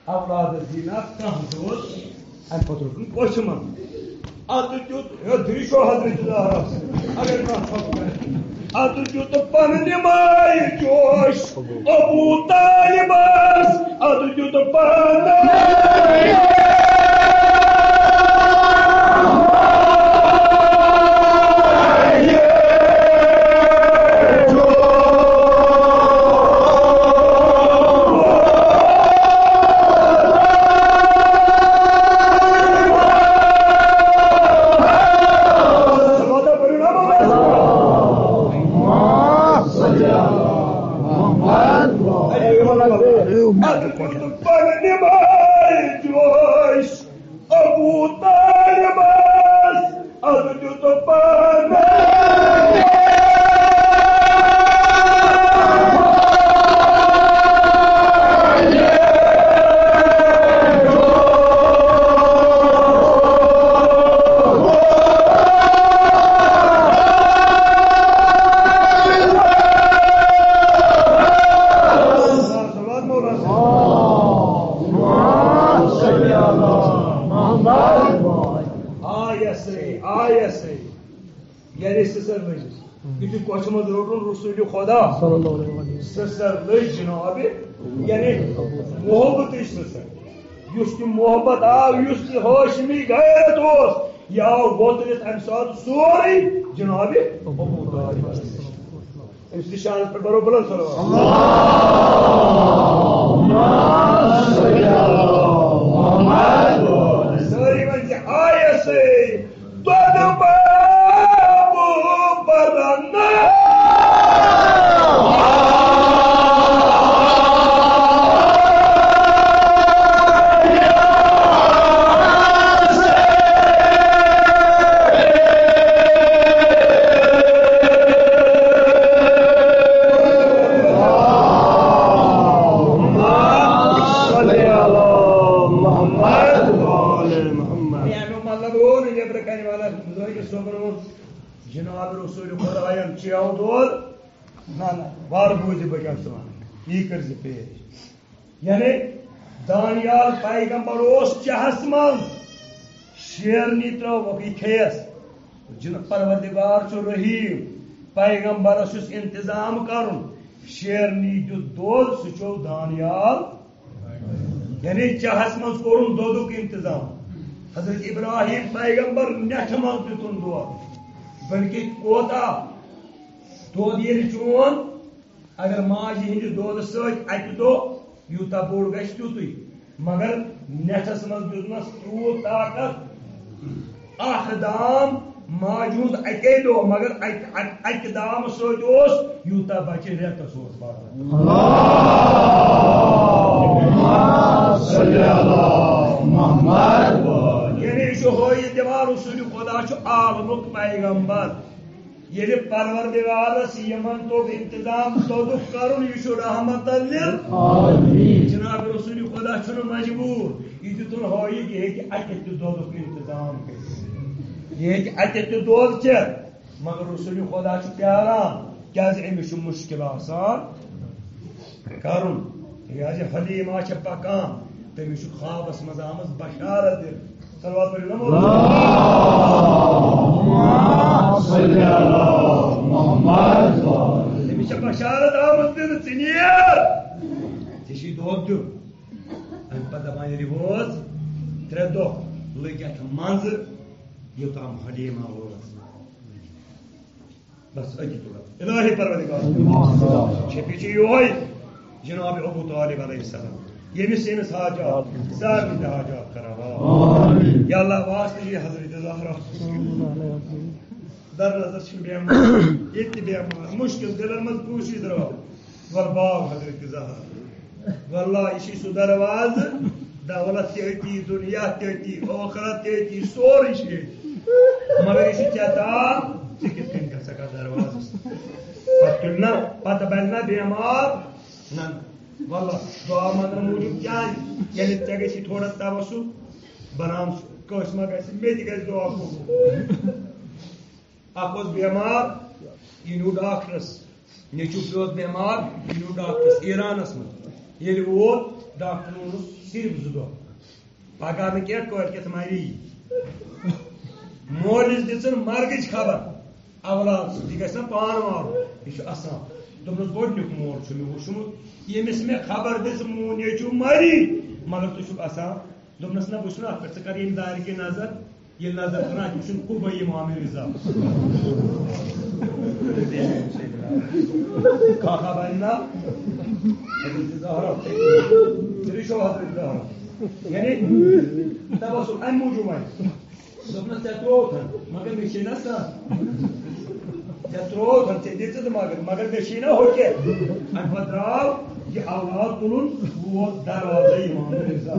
اولادس دی نہ کانٛہہ دود، اَمہِ پتہٕ روٚٹُن پوچھِ منٛز۔ اَدٕ دیُت، ہے، درٛشو حضرت زہرا۔ اگر کانٛہہ ژھۄپہٕ کرِ۔ اَدٕ دیُت پننہِ مایہِ جوش ابو طالبس، اَدٕ دیُت پننہِ ابو طالبس، ابو طالبس۔ آیسے، آیسے۔ یعنی سٕسر لٔجِس۔ یُتھُے کۄچھِ منٛز روٚٹُن رسول خدا۔ صلی اللہ علیہ وسلم۔ سٕسر لٔج جناب، یعنی محبتٕچ سٕسر۔ یُس تہِ محبت آو، یُس تہِ ہاشمی غیرت اوس، یہِ آو وۄتلِتھ اَمہِ ساتہٕ سورُے جناب ابو طالب۔ أمِس نِش شانَس پٮ۪ٹھ بَرو بُلند صلوات۔ اللہم صل علی محمد۔ سٲری ؤنۍ زِ آیسے دۄدٕ باب پَرن۔ اے، اَمیُک مطلب گوٚو نہٕ نیٚبرٕ کنہِ وَنان، لٲگِو صٲبُن ووٚن، جناب رسول خدایَن چیو دۄد۔ نہ، نہ، وارٕ بوٗزِ بہٕ کیٛاہ چھُس وَنان۔ یی کٔرۍ زِ پیش۔ یعنی دانیال پیغمبر اوس چاہس منٛز، شیرنی ترٲوکھ، یہِ کھیٚیس۔ جن-، پروردگار چھُ رحیم، پیغمبرس یُس انتظام کرُن، شیرنی دیُت دۄد، سُہ چیوٚو دانیال۔ یعنی چاہس منٛز کوٚرُن دۄدُک انتظام۔ حضرت ابراہیم پیغمبر نٮ۪ٹھٕ منٛز دیُتُن دۄد، بلکہِ کوتاہ دۄد ییٚلہِ چون اگر ماجہِ ہٕنٛدِ دۄدٕ سۭتۍ اَکہِ دۄہ یوٗتاہ بوٚڑ گژھِ تیُتُے، مگر نٮ۪ٹھس منٛز دیُتنس تیوٗت طاقت۔ اکھ دام ماجہِ ہُنٛد اَکے دۄہ، مگر اَکہِ، اَکہِ، اَکہِ دامہٕ سۭتۍ اوس یوٗتاہ بَچہِ رٮ۪تَس اوس پَران۔ صلی اللہ محمد۔ یعنی یہِ چھُ ہٲیِتھ دِوان رسول خدا چھُ عالمُک پیغمبر۔ ییٚلہِ پروردگارس یِمن توٚگ انتظام دۄدُک کرُن، یہِ چھُ رحمت للعالمین۔ جناب رسول خدا چھُنہٕ مجبوٗر، یہِ دیُتُن ہٲیِتھ، یہِ ہیٚکہِ اَکہِ تہِ دۄدُک انتظام کٔرِتھ۔ یہِ ہیٚکہِ اَکہِ تہِ دۄد چٮ۪تھ، مگر رسول خدا چھُ پیاران، کیازِ أمِس چھُ مُشکِل آسان۔ کرُن۔ یہِ حظ یہِ حلیمہ چھےٚ پکان، تٔمِس چھُ خوابس منٛز آمٕژ بشارت دِنہٕ۔ صلوات پٔرِو نا مولانا۔ اللہم صل علی محمد۔ تٔمِس چھےٚ بشارت آمٕژ دِنہٕ، ژٕ نیر، ژےٚ چھُے دۄد دیُن۔ اَمہِ پتہٕ دپان، ییٚلہِ وٲژ ترٛےٚ دۄہ لٔگۍ اَتھ منٛزٕ، یوٚتام حلیمہ وٲژ۔ بس أتی تُلن۔ الٰہی پروردگار۔ چھپی چھِ یِہوٚے جناب ابو طالب علیہ السلام، ییٚمِس ییٚمِس حاجات، سارنٕے تہِ حاجات کران۔ آمین۔ یا اللہ، واسطہٕ چھِ حضرت زہرا۔ در نظر چھِ بیمار، ییٚتہِ تہِ بیمار، مُشکِل دِلن منٛز کوٗشِش درٛاو۔ وَلہٕ باو حضرت زہرا۔ واللہ، یہِ چھُے سُہ دروازٕ، دولت تہِ أتی، دُنیا تہِ أتی، ٲخرت تہِ أتی، سورُے چھُ ییٚتی۔ مگر یہِ چھُ ژےٚ تام، ژٕ کِتھ کٔنۍ گژھکھ اَتھ دروازَس؟ پَتہٕ تُلہِ نہ، پَتہٕ بَنہِ نہ بیمار؟ نہ، نہ۔ واللہ، دُعا منٛگنہٕ موٗجوٗب کیٛازِ؟ ییٚلہِ ژےٚ گژھی تھوڑا توسُل، بَناو سُہ۔ کٲنٛسہِ ما گژھِ، مےٚ تہِ گژھِ دُعا قبوٗل۔ اکھ اوس بیمار، یہِ نیوٗ ڈاکٹرس۔ نیٚچوٗ پیوٚو بیمار، یہِ نیوٗ ڈاکٹرس ایرانس منٛز۔ ییٚلہِ ووت، ڈاکٹرن ووٚنُس صرف زٕ دۄہ، پگاہ نہٕ کینٛہہ، کٲلۍ کٮ۪تھ مری یہِ۔ مٲلِس دِژٕن مرگٕچ خبر، اولاد سۭتۍ، یہِ گژھِ نا پانہٕ مارُن، یہِ چھُ اَسان۔ دوٚپنَس، گۄڈٕنیُک مول چھُ مےٚ وُچھمُت، ییٚمِس مےٚ خبر دِژ، مو-، نیٚچوٗ مری، مگر ژٕ چھُکھ اَسان۔ دوٚپنَس، نہ، وٕچھ نہ اَتھ پٮ۪ٹھ، ژٕ کَر ییٚمہِ دارِ کِنۍ نظر، ییٚلہِ نظر کَران، اَتہِ وٕچھُن قُبَے اِمام رضا۔ کھاکھا بَنہِ نا حضرت زہرا، ژٕ رِشو حضرت زہرا۔ یعنی تَوَسُل اَمہِ موٗجوٗب وَنہِ۔ دوٚپنَس، ژےٚ ترٛووتھَن، مگر مےٚ چھے نہ سَتھ۔ ژےٚ ترٛووتھَن، ژےٚ دِژٕتھ مگر، مگر مےٚ چھے نہ ہُہ کینٛہہ۔ اَمہِ پَتہٕ درٛاو یہِ اولاد تُلُن، ووت دروازَے اِمام رضا۔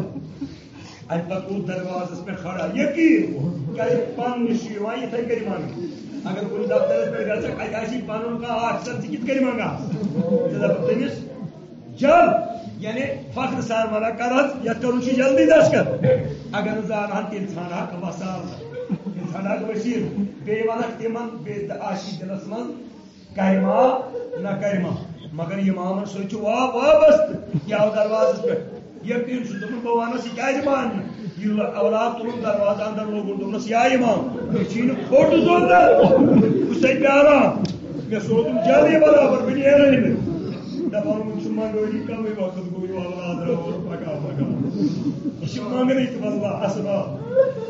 اَمہِ پَتہٕ ووت دروازَس پٮ۪ٹھ کھڑا۔ یقیٖن اوس، کیٛازِ پَنُن نِش چھُ یِوان یِتھَے کٔنۍ وَنہٕ۔ اگر کُنہِ دفترَس پٮ۪ٹھ گژھکھ، اَتہِ آسی پَنُن کانٛہہ آفیسر، ژٕ کِتھ کٔنۍ منٛگہٕ ہا؟ ژٕ دَپَکھ تٔمِس، جل، یعنی فخر سان وَنان، کر حظ، یَتھ کَرُن چھُ جلدی دستخط۔ اگر نہٕ زانہٕ ہن، تیٚلہِ ژھانڈٕ ہا کانٛہہ وَسال۔ تیٚلہِ ژھانڈٕ ہا کانٛہہ وسیٖلہٕ۔ بیٚیہِ وَنکھ تِمَن، بیٚیہِ تہِ آسی دِلَس منٛز، کرِ ما نہ کرِ ما، مگر اِمامَن سۭتۍ چھُ وا-، وابستہٕ۔ یہِ آو دروازَس پٮ۪ٹھ۔ یقیٖن چھُ، دوٚپُن، بہٕ وَنَس، یہِ کیٛازِ مانہِ نہٕ؟ یہِ اولاد تُلُن، دروازٕ اَندَر لوگُن، دوٚپنَس، یا اِمام، مےٚ چھِی نہٕ کھوٚٹ ضروٗرت، بہٕ چھُسَے پیٛاران، مےٚ سوزُن جلدی برابر، بہٕ نیرَے نہٕ۔ دَپان، وۄنۍ چھُ منٛگٲنی کَمٕے وقت گوٚو، یہِ اولاد درٛاو اورٕ پَکان پَکان۔ یہِ چھِ منٛگنٕے تہٕ واللہ اَسباب۔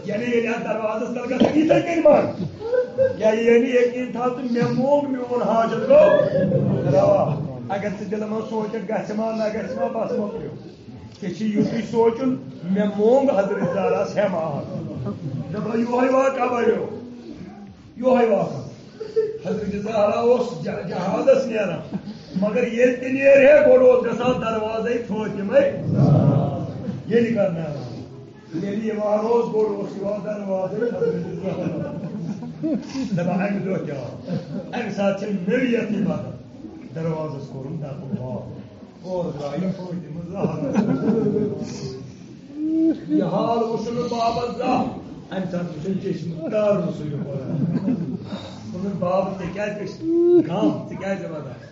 یعنی ییٚلہِ اَتھ دروازَس تَل گژھِ، یِتھَے کٔنۍ منٛگ۔ یا یعنی یقیٖن تھاو ژٕ، مےٚ مونٛگ، میون حاجت گوٚو روا۔ اگر ژٕ دِلہٕ منٛز سونٛچکھ، گژھِ ما نہ گژھِ ما، بس مۄکلیو۔ ژےٚ چھُے یُتُے سونٛچُن، مےٚ مونٛگ حضرت زہراہَس ہٮ۪مہٕ آز۔ دَپان، یِہوٚے واقعہ بَنیو، یِہوٚے واقعہ۔ حضرت زہرا اوس جہ-، جہازَس نیران، مگر ییٚلہِ تہِ نیرِ ہے، گۄڈٕ اوس گژھان دروازَے فٲطمَے۔ ییٚلہِ کَر نیران۔ ییٚلہِ یِوان اوس، گۄڈٕ اوس یِوان دروازَے حضرت زہرا۔ دَپان، اَمہِ دۄہ کیٛاہ آو؟ اَمہِ ساتہٕ چھِ نٔویَتٕے بدل۔ دروازَس کوٚرُن دَکہٕ بَنٛد۔ اورٕ درٛایہِ فٲطمہٕ زہرا۔ یہِ حال وُچھُن نہٕ بابَس زانٛہہ۔ اَمہِ ساتہٕ وُچھُن چشمہٕ تارُن سُہ یہِ قرآن۔ دوٚپُن، بابہٕ، ژےٚ کیٛازِ گژھِ غم؟ ژٕ کیٛازِ وَدان؟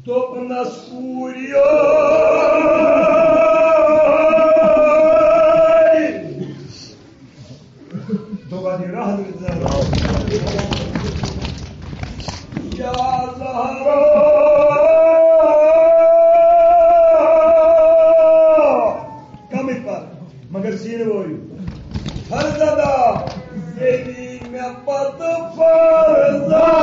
دوٚپنَس، کوٗریو، دوٚپَن، یہِ رحمت زہرا۔ یا زہرا، کمٕے پر، مگر سیٖنہٕ وٲیِو۔ فرزندا، ییٚلی مےٚ پتہٕ فرزندا۔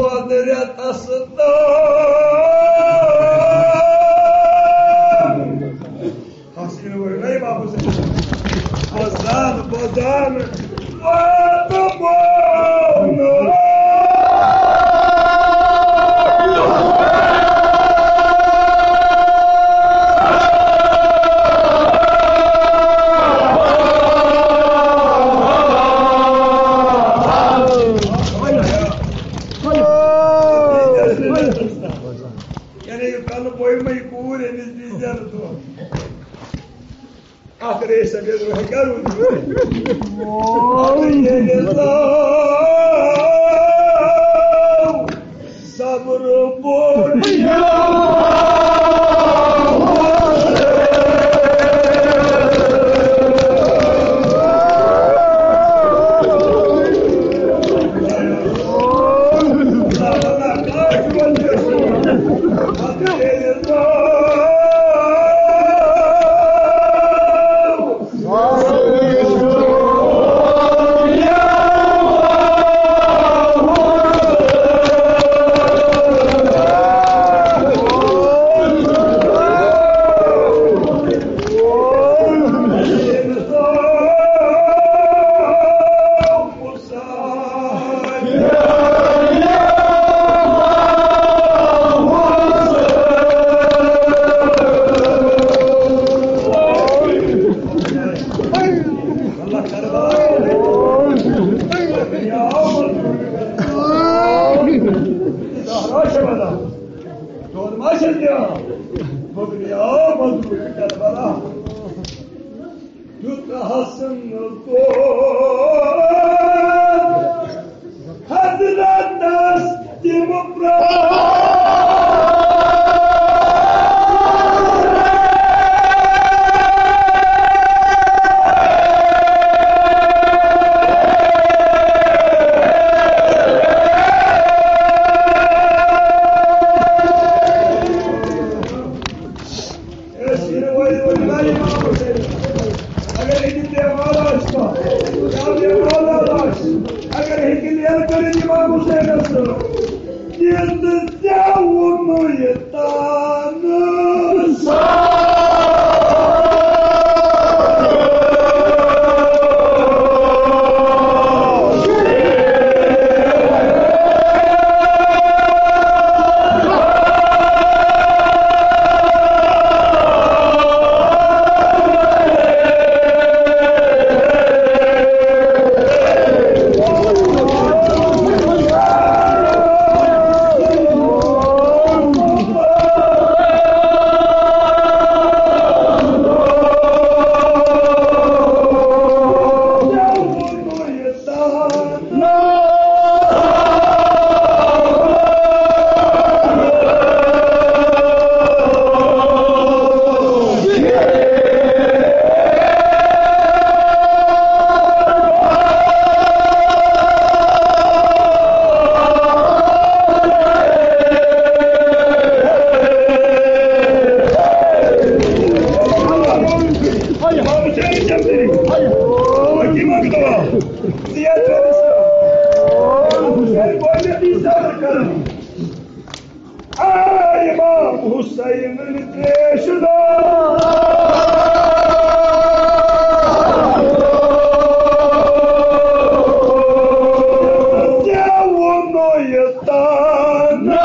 حضرت اسلم۔ حسین ورنائی بابا سے۔ بزان، بزان، بزان۔ یعنی یہِ کَرنہٕ پوٚیمَے کوٗر أمِس دی زینہٕ دۄہ۔ اَکھ ریس اگر وۄنۍ کَرُن۔ صبر بوڑ۔ دیُت حسن کو حضرتس تِم پرٛاو۔ أسۍ یِنہٕ وٲلۍ وٲلۍ لایِو امام حسین۔ اگر ہیٚکہِ تیوار آسہِ کانٛہہ، یا تیوار آسہِ، اگر ہیٚکہِ لینہٕ کٔرِتھ امام حسینس سۭتۍ، کینٛہہ تہٕ ژےٚ ووٚنُے تانہٕ۔ آ امام حسین تریش دار، ژےٚ ووٚنُے تانہٕ۔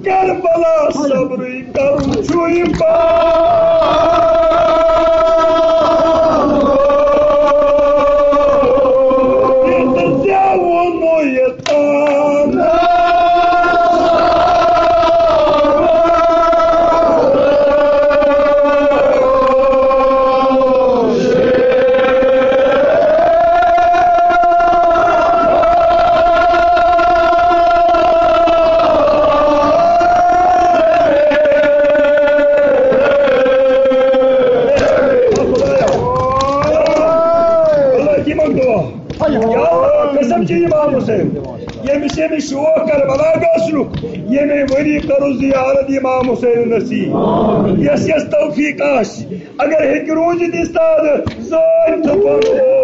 کربلا صبرٕے کرُن چھُ یہِ پان۔ ییٚتہِ ژےٚ ووٚنُے یہِ تان۔ شوق کربلا گژھنُک، ییٚمے ؤری کرو زیارت امام حسین نصیب۔ یس یس توفیق آسہِ، اگر ہیٚکہِ روٗزِتھ استاد، زٲنۍ تہٕ پرو۔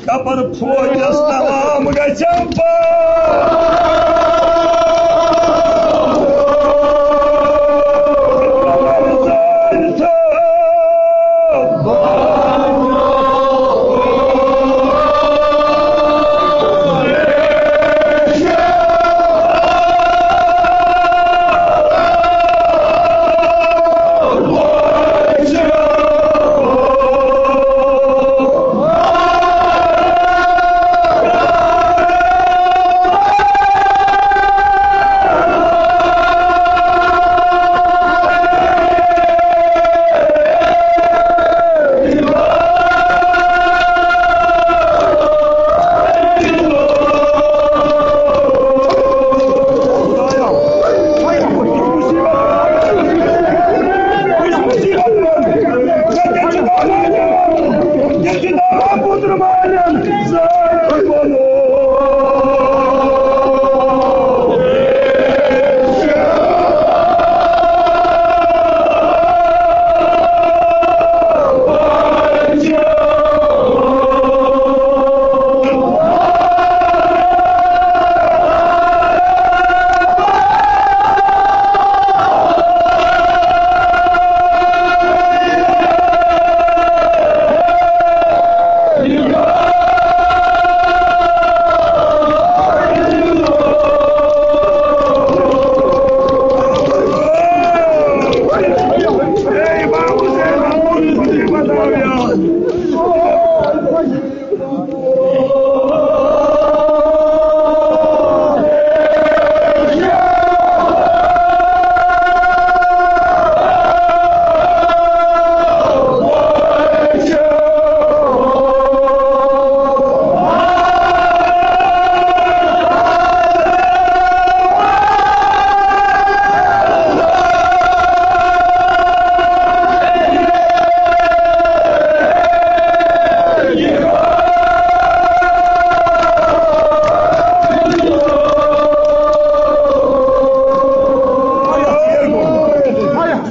خبر فوجس تمام گژھن پاس۔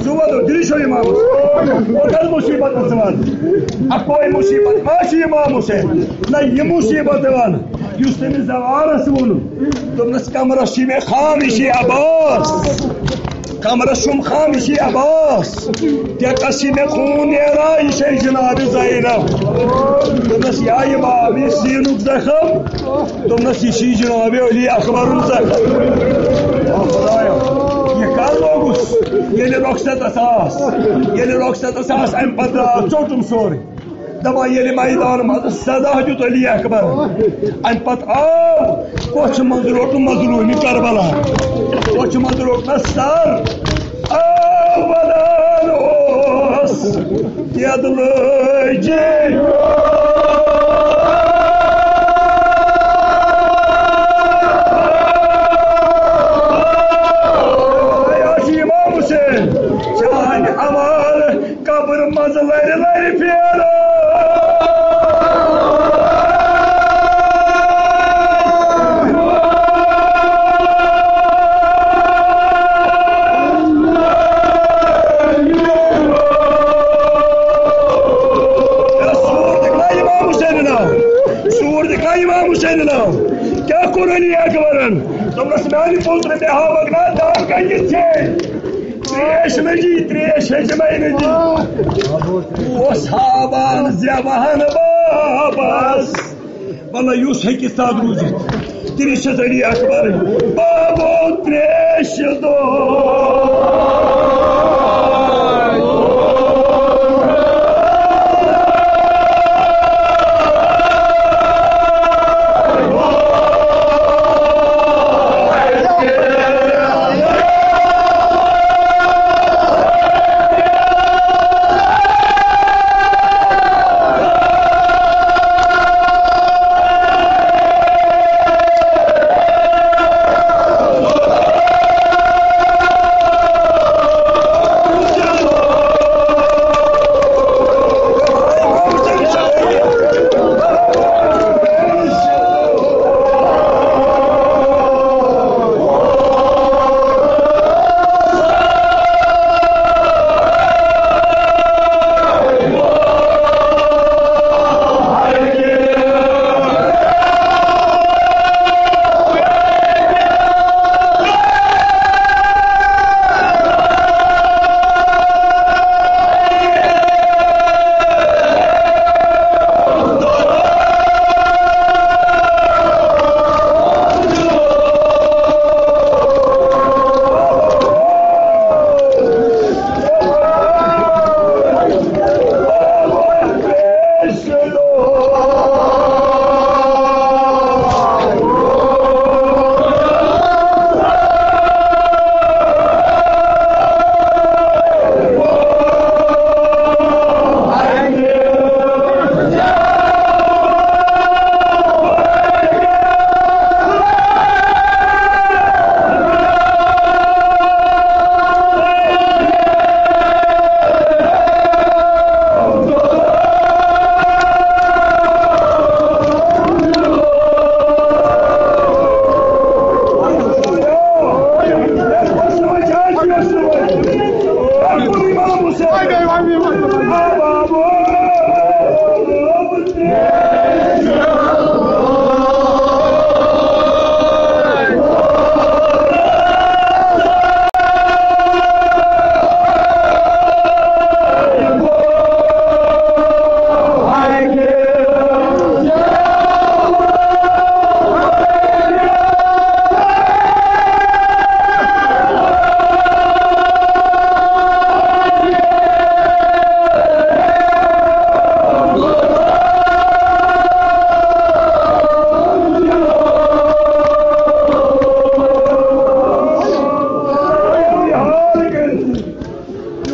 زٕ وَنو، دِلہِ چھو اِمامَس۔ کوتاہ مُصیٖبت ٲس یِوان۔ اَکوے مُصیٖبت ما چھِ اِمام حُسین؟ نہ، یہِ مُصیٖبت یِوان، یُس تٔمِس زوارَس ووٚنُن۔ دوٚپنَس، "کَمرَس چھِ مےٚ خامشی عباس۔" کمرس چھُم خامشی عباس، ٹیکس چھِ مےٚ خوٗن نیران، یہِ چھے جناب زینب۔ دوٚپنس، یا امام، یہِ سیٖنُک زخم۔ دوٚپنس، یہِ چھُے جناب علی اکبرُن زخم۔ آ خدایا، یہِ کر لوگُس؟ ییٚلہِ رۄخصتس آس، ییٚلہِ رۄخصتس آس، امہِ پتہٕ درٛاو، ژوٚٹُم سورُے۔ دپان، ییٚلہِ میدان منٛز صدا دیُت علی اکبر، امہِ پتہٕ آو، کۄچھِ منٛز روٚٹ مظلوٗمِ کربلا، کۄچھِ منٛز روٚٹ مےٚ سر۔ آو ودان اوس، یَتھ لٲجہِ۔ اے، یہِ چھُ امام حسین، چانہِ حوالہٕ قبر منٛز لرِ لرِ پھیرو۔ سوٗر دِکھلا امام حسین ناو، سوٗر دِکھلا امام حسین ناو۔ کیٛاہ کوٚر علی اکبرن؟ دوٚپنس، میانہِ پوترٕ، مےٚ ہاوکھ نا دان کنہِ ژھیٚنۍ؟ تریش نہ جی، تریش ہیٚچ مےٚ نہٕ جی۔ اوس ہاوان زیوان بابس۔ وَلہٕ یُس ہیٚکہِ سَتھ روٗزِتھ، تٔمِس چھَس علی اکبر بابو تریش دو۔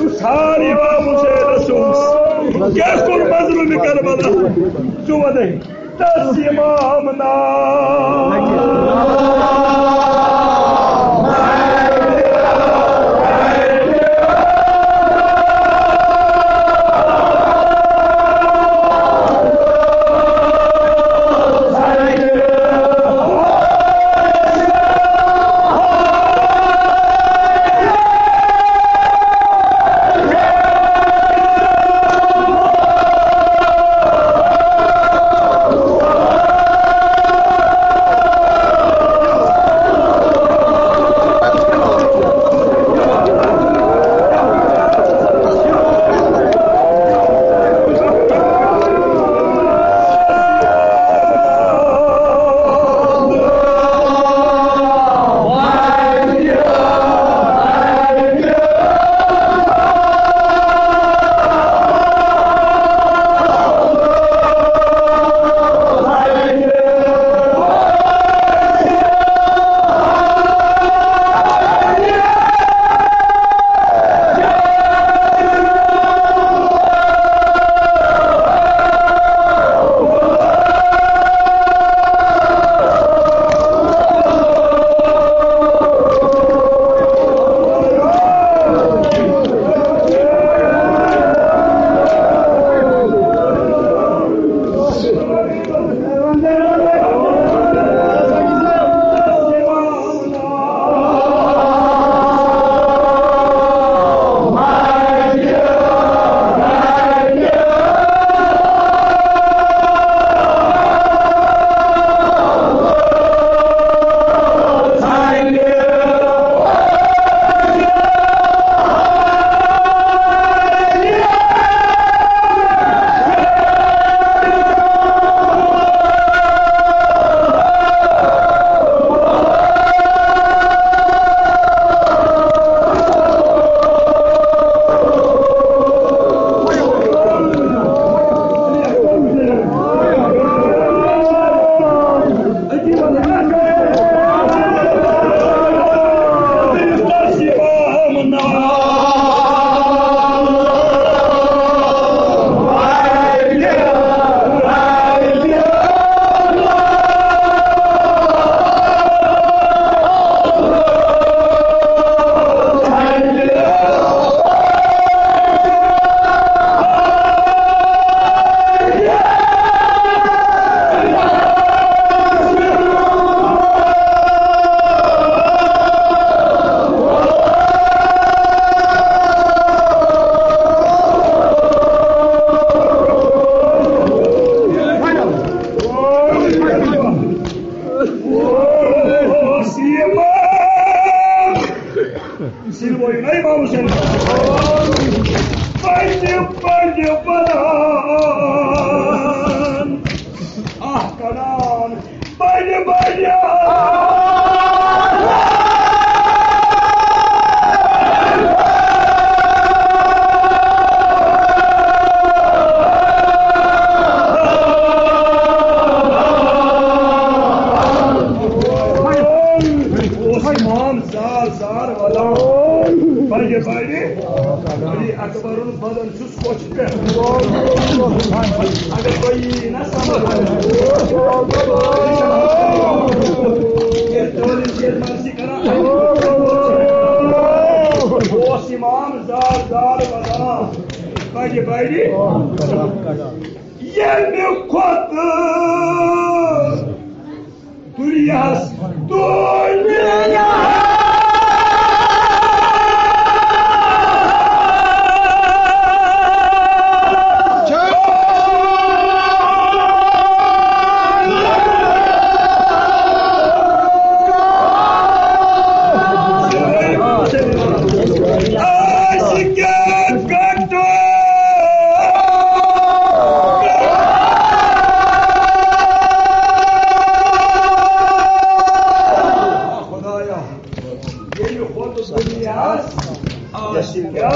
یُس حال امام حسینس اوس، کیٛاہ کوٚر مظلوم کربلا؟ ژٕ وَنَے، تس امام نام۔ بڑِ بڑان، اکھ کڑان، بڑِ بڑِ۔ اوس امام زار زار ودان، بڑِ بڑِ۔ علی اکبرُن بدن چھُس کۄچھِ پٮ۪ٹھ۔ اگر تۄہہِ یی نہ سمجھ، ییٚلہِ ٹٲلِس ییٚلہِ منٛز چھِ کران، اوس امام زار زار ودان، بڑِ بڑِ۔ ییٚمہِ کھۄتہٕ دُنیاہَس دُنیا۔ آسہِ کیٛاہ کَٹو۔ خدایا، ییٚلہِ ہُتھ دُنیاہَس آسہِ کیٛاہ؟ آ،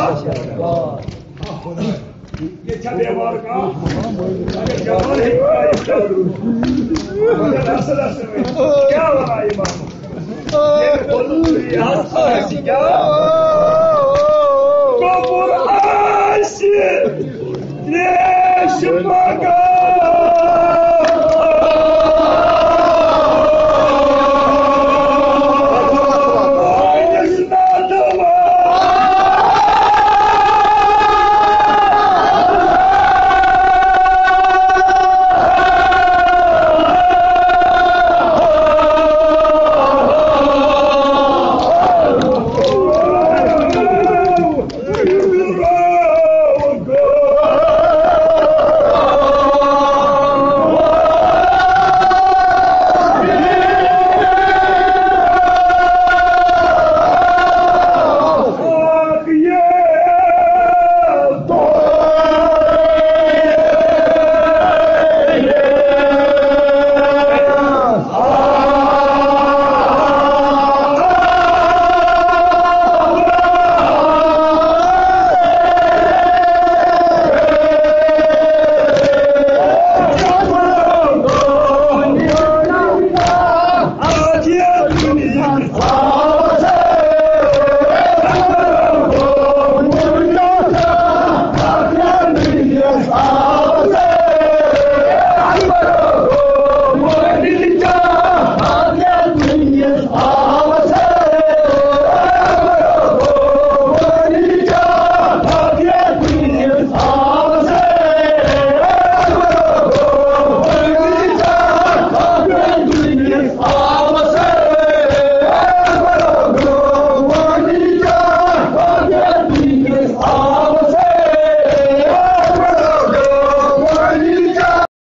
خدایا، ییٚتہِ چھا بیمار کانٛہہ؟ اگر بیمار ہیٚکہِ کانٛہہ یِتھ، مگر اَصٕل، اَصٕل، کیٛاہ وَنان یِمَن؟ ییٚلہِ ہُتھ دُنیاہَس آسہِ کیٛاہ؟ قبر آسہِ تریش مگر۔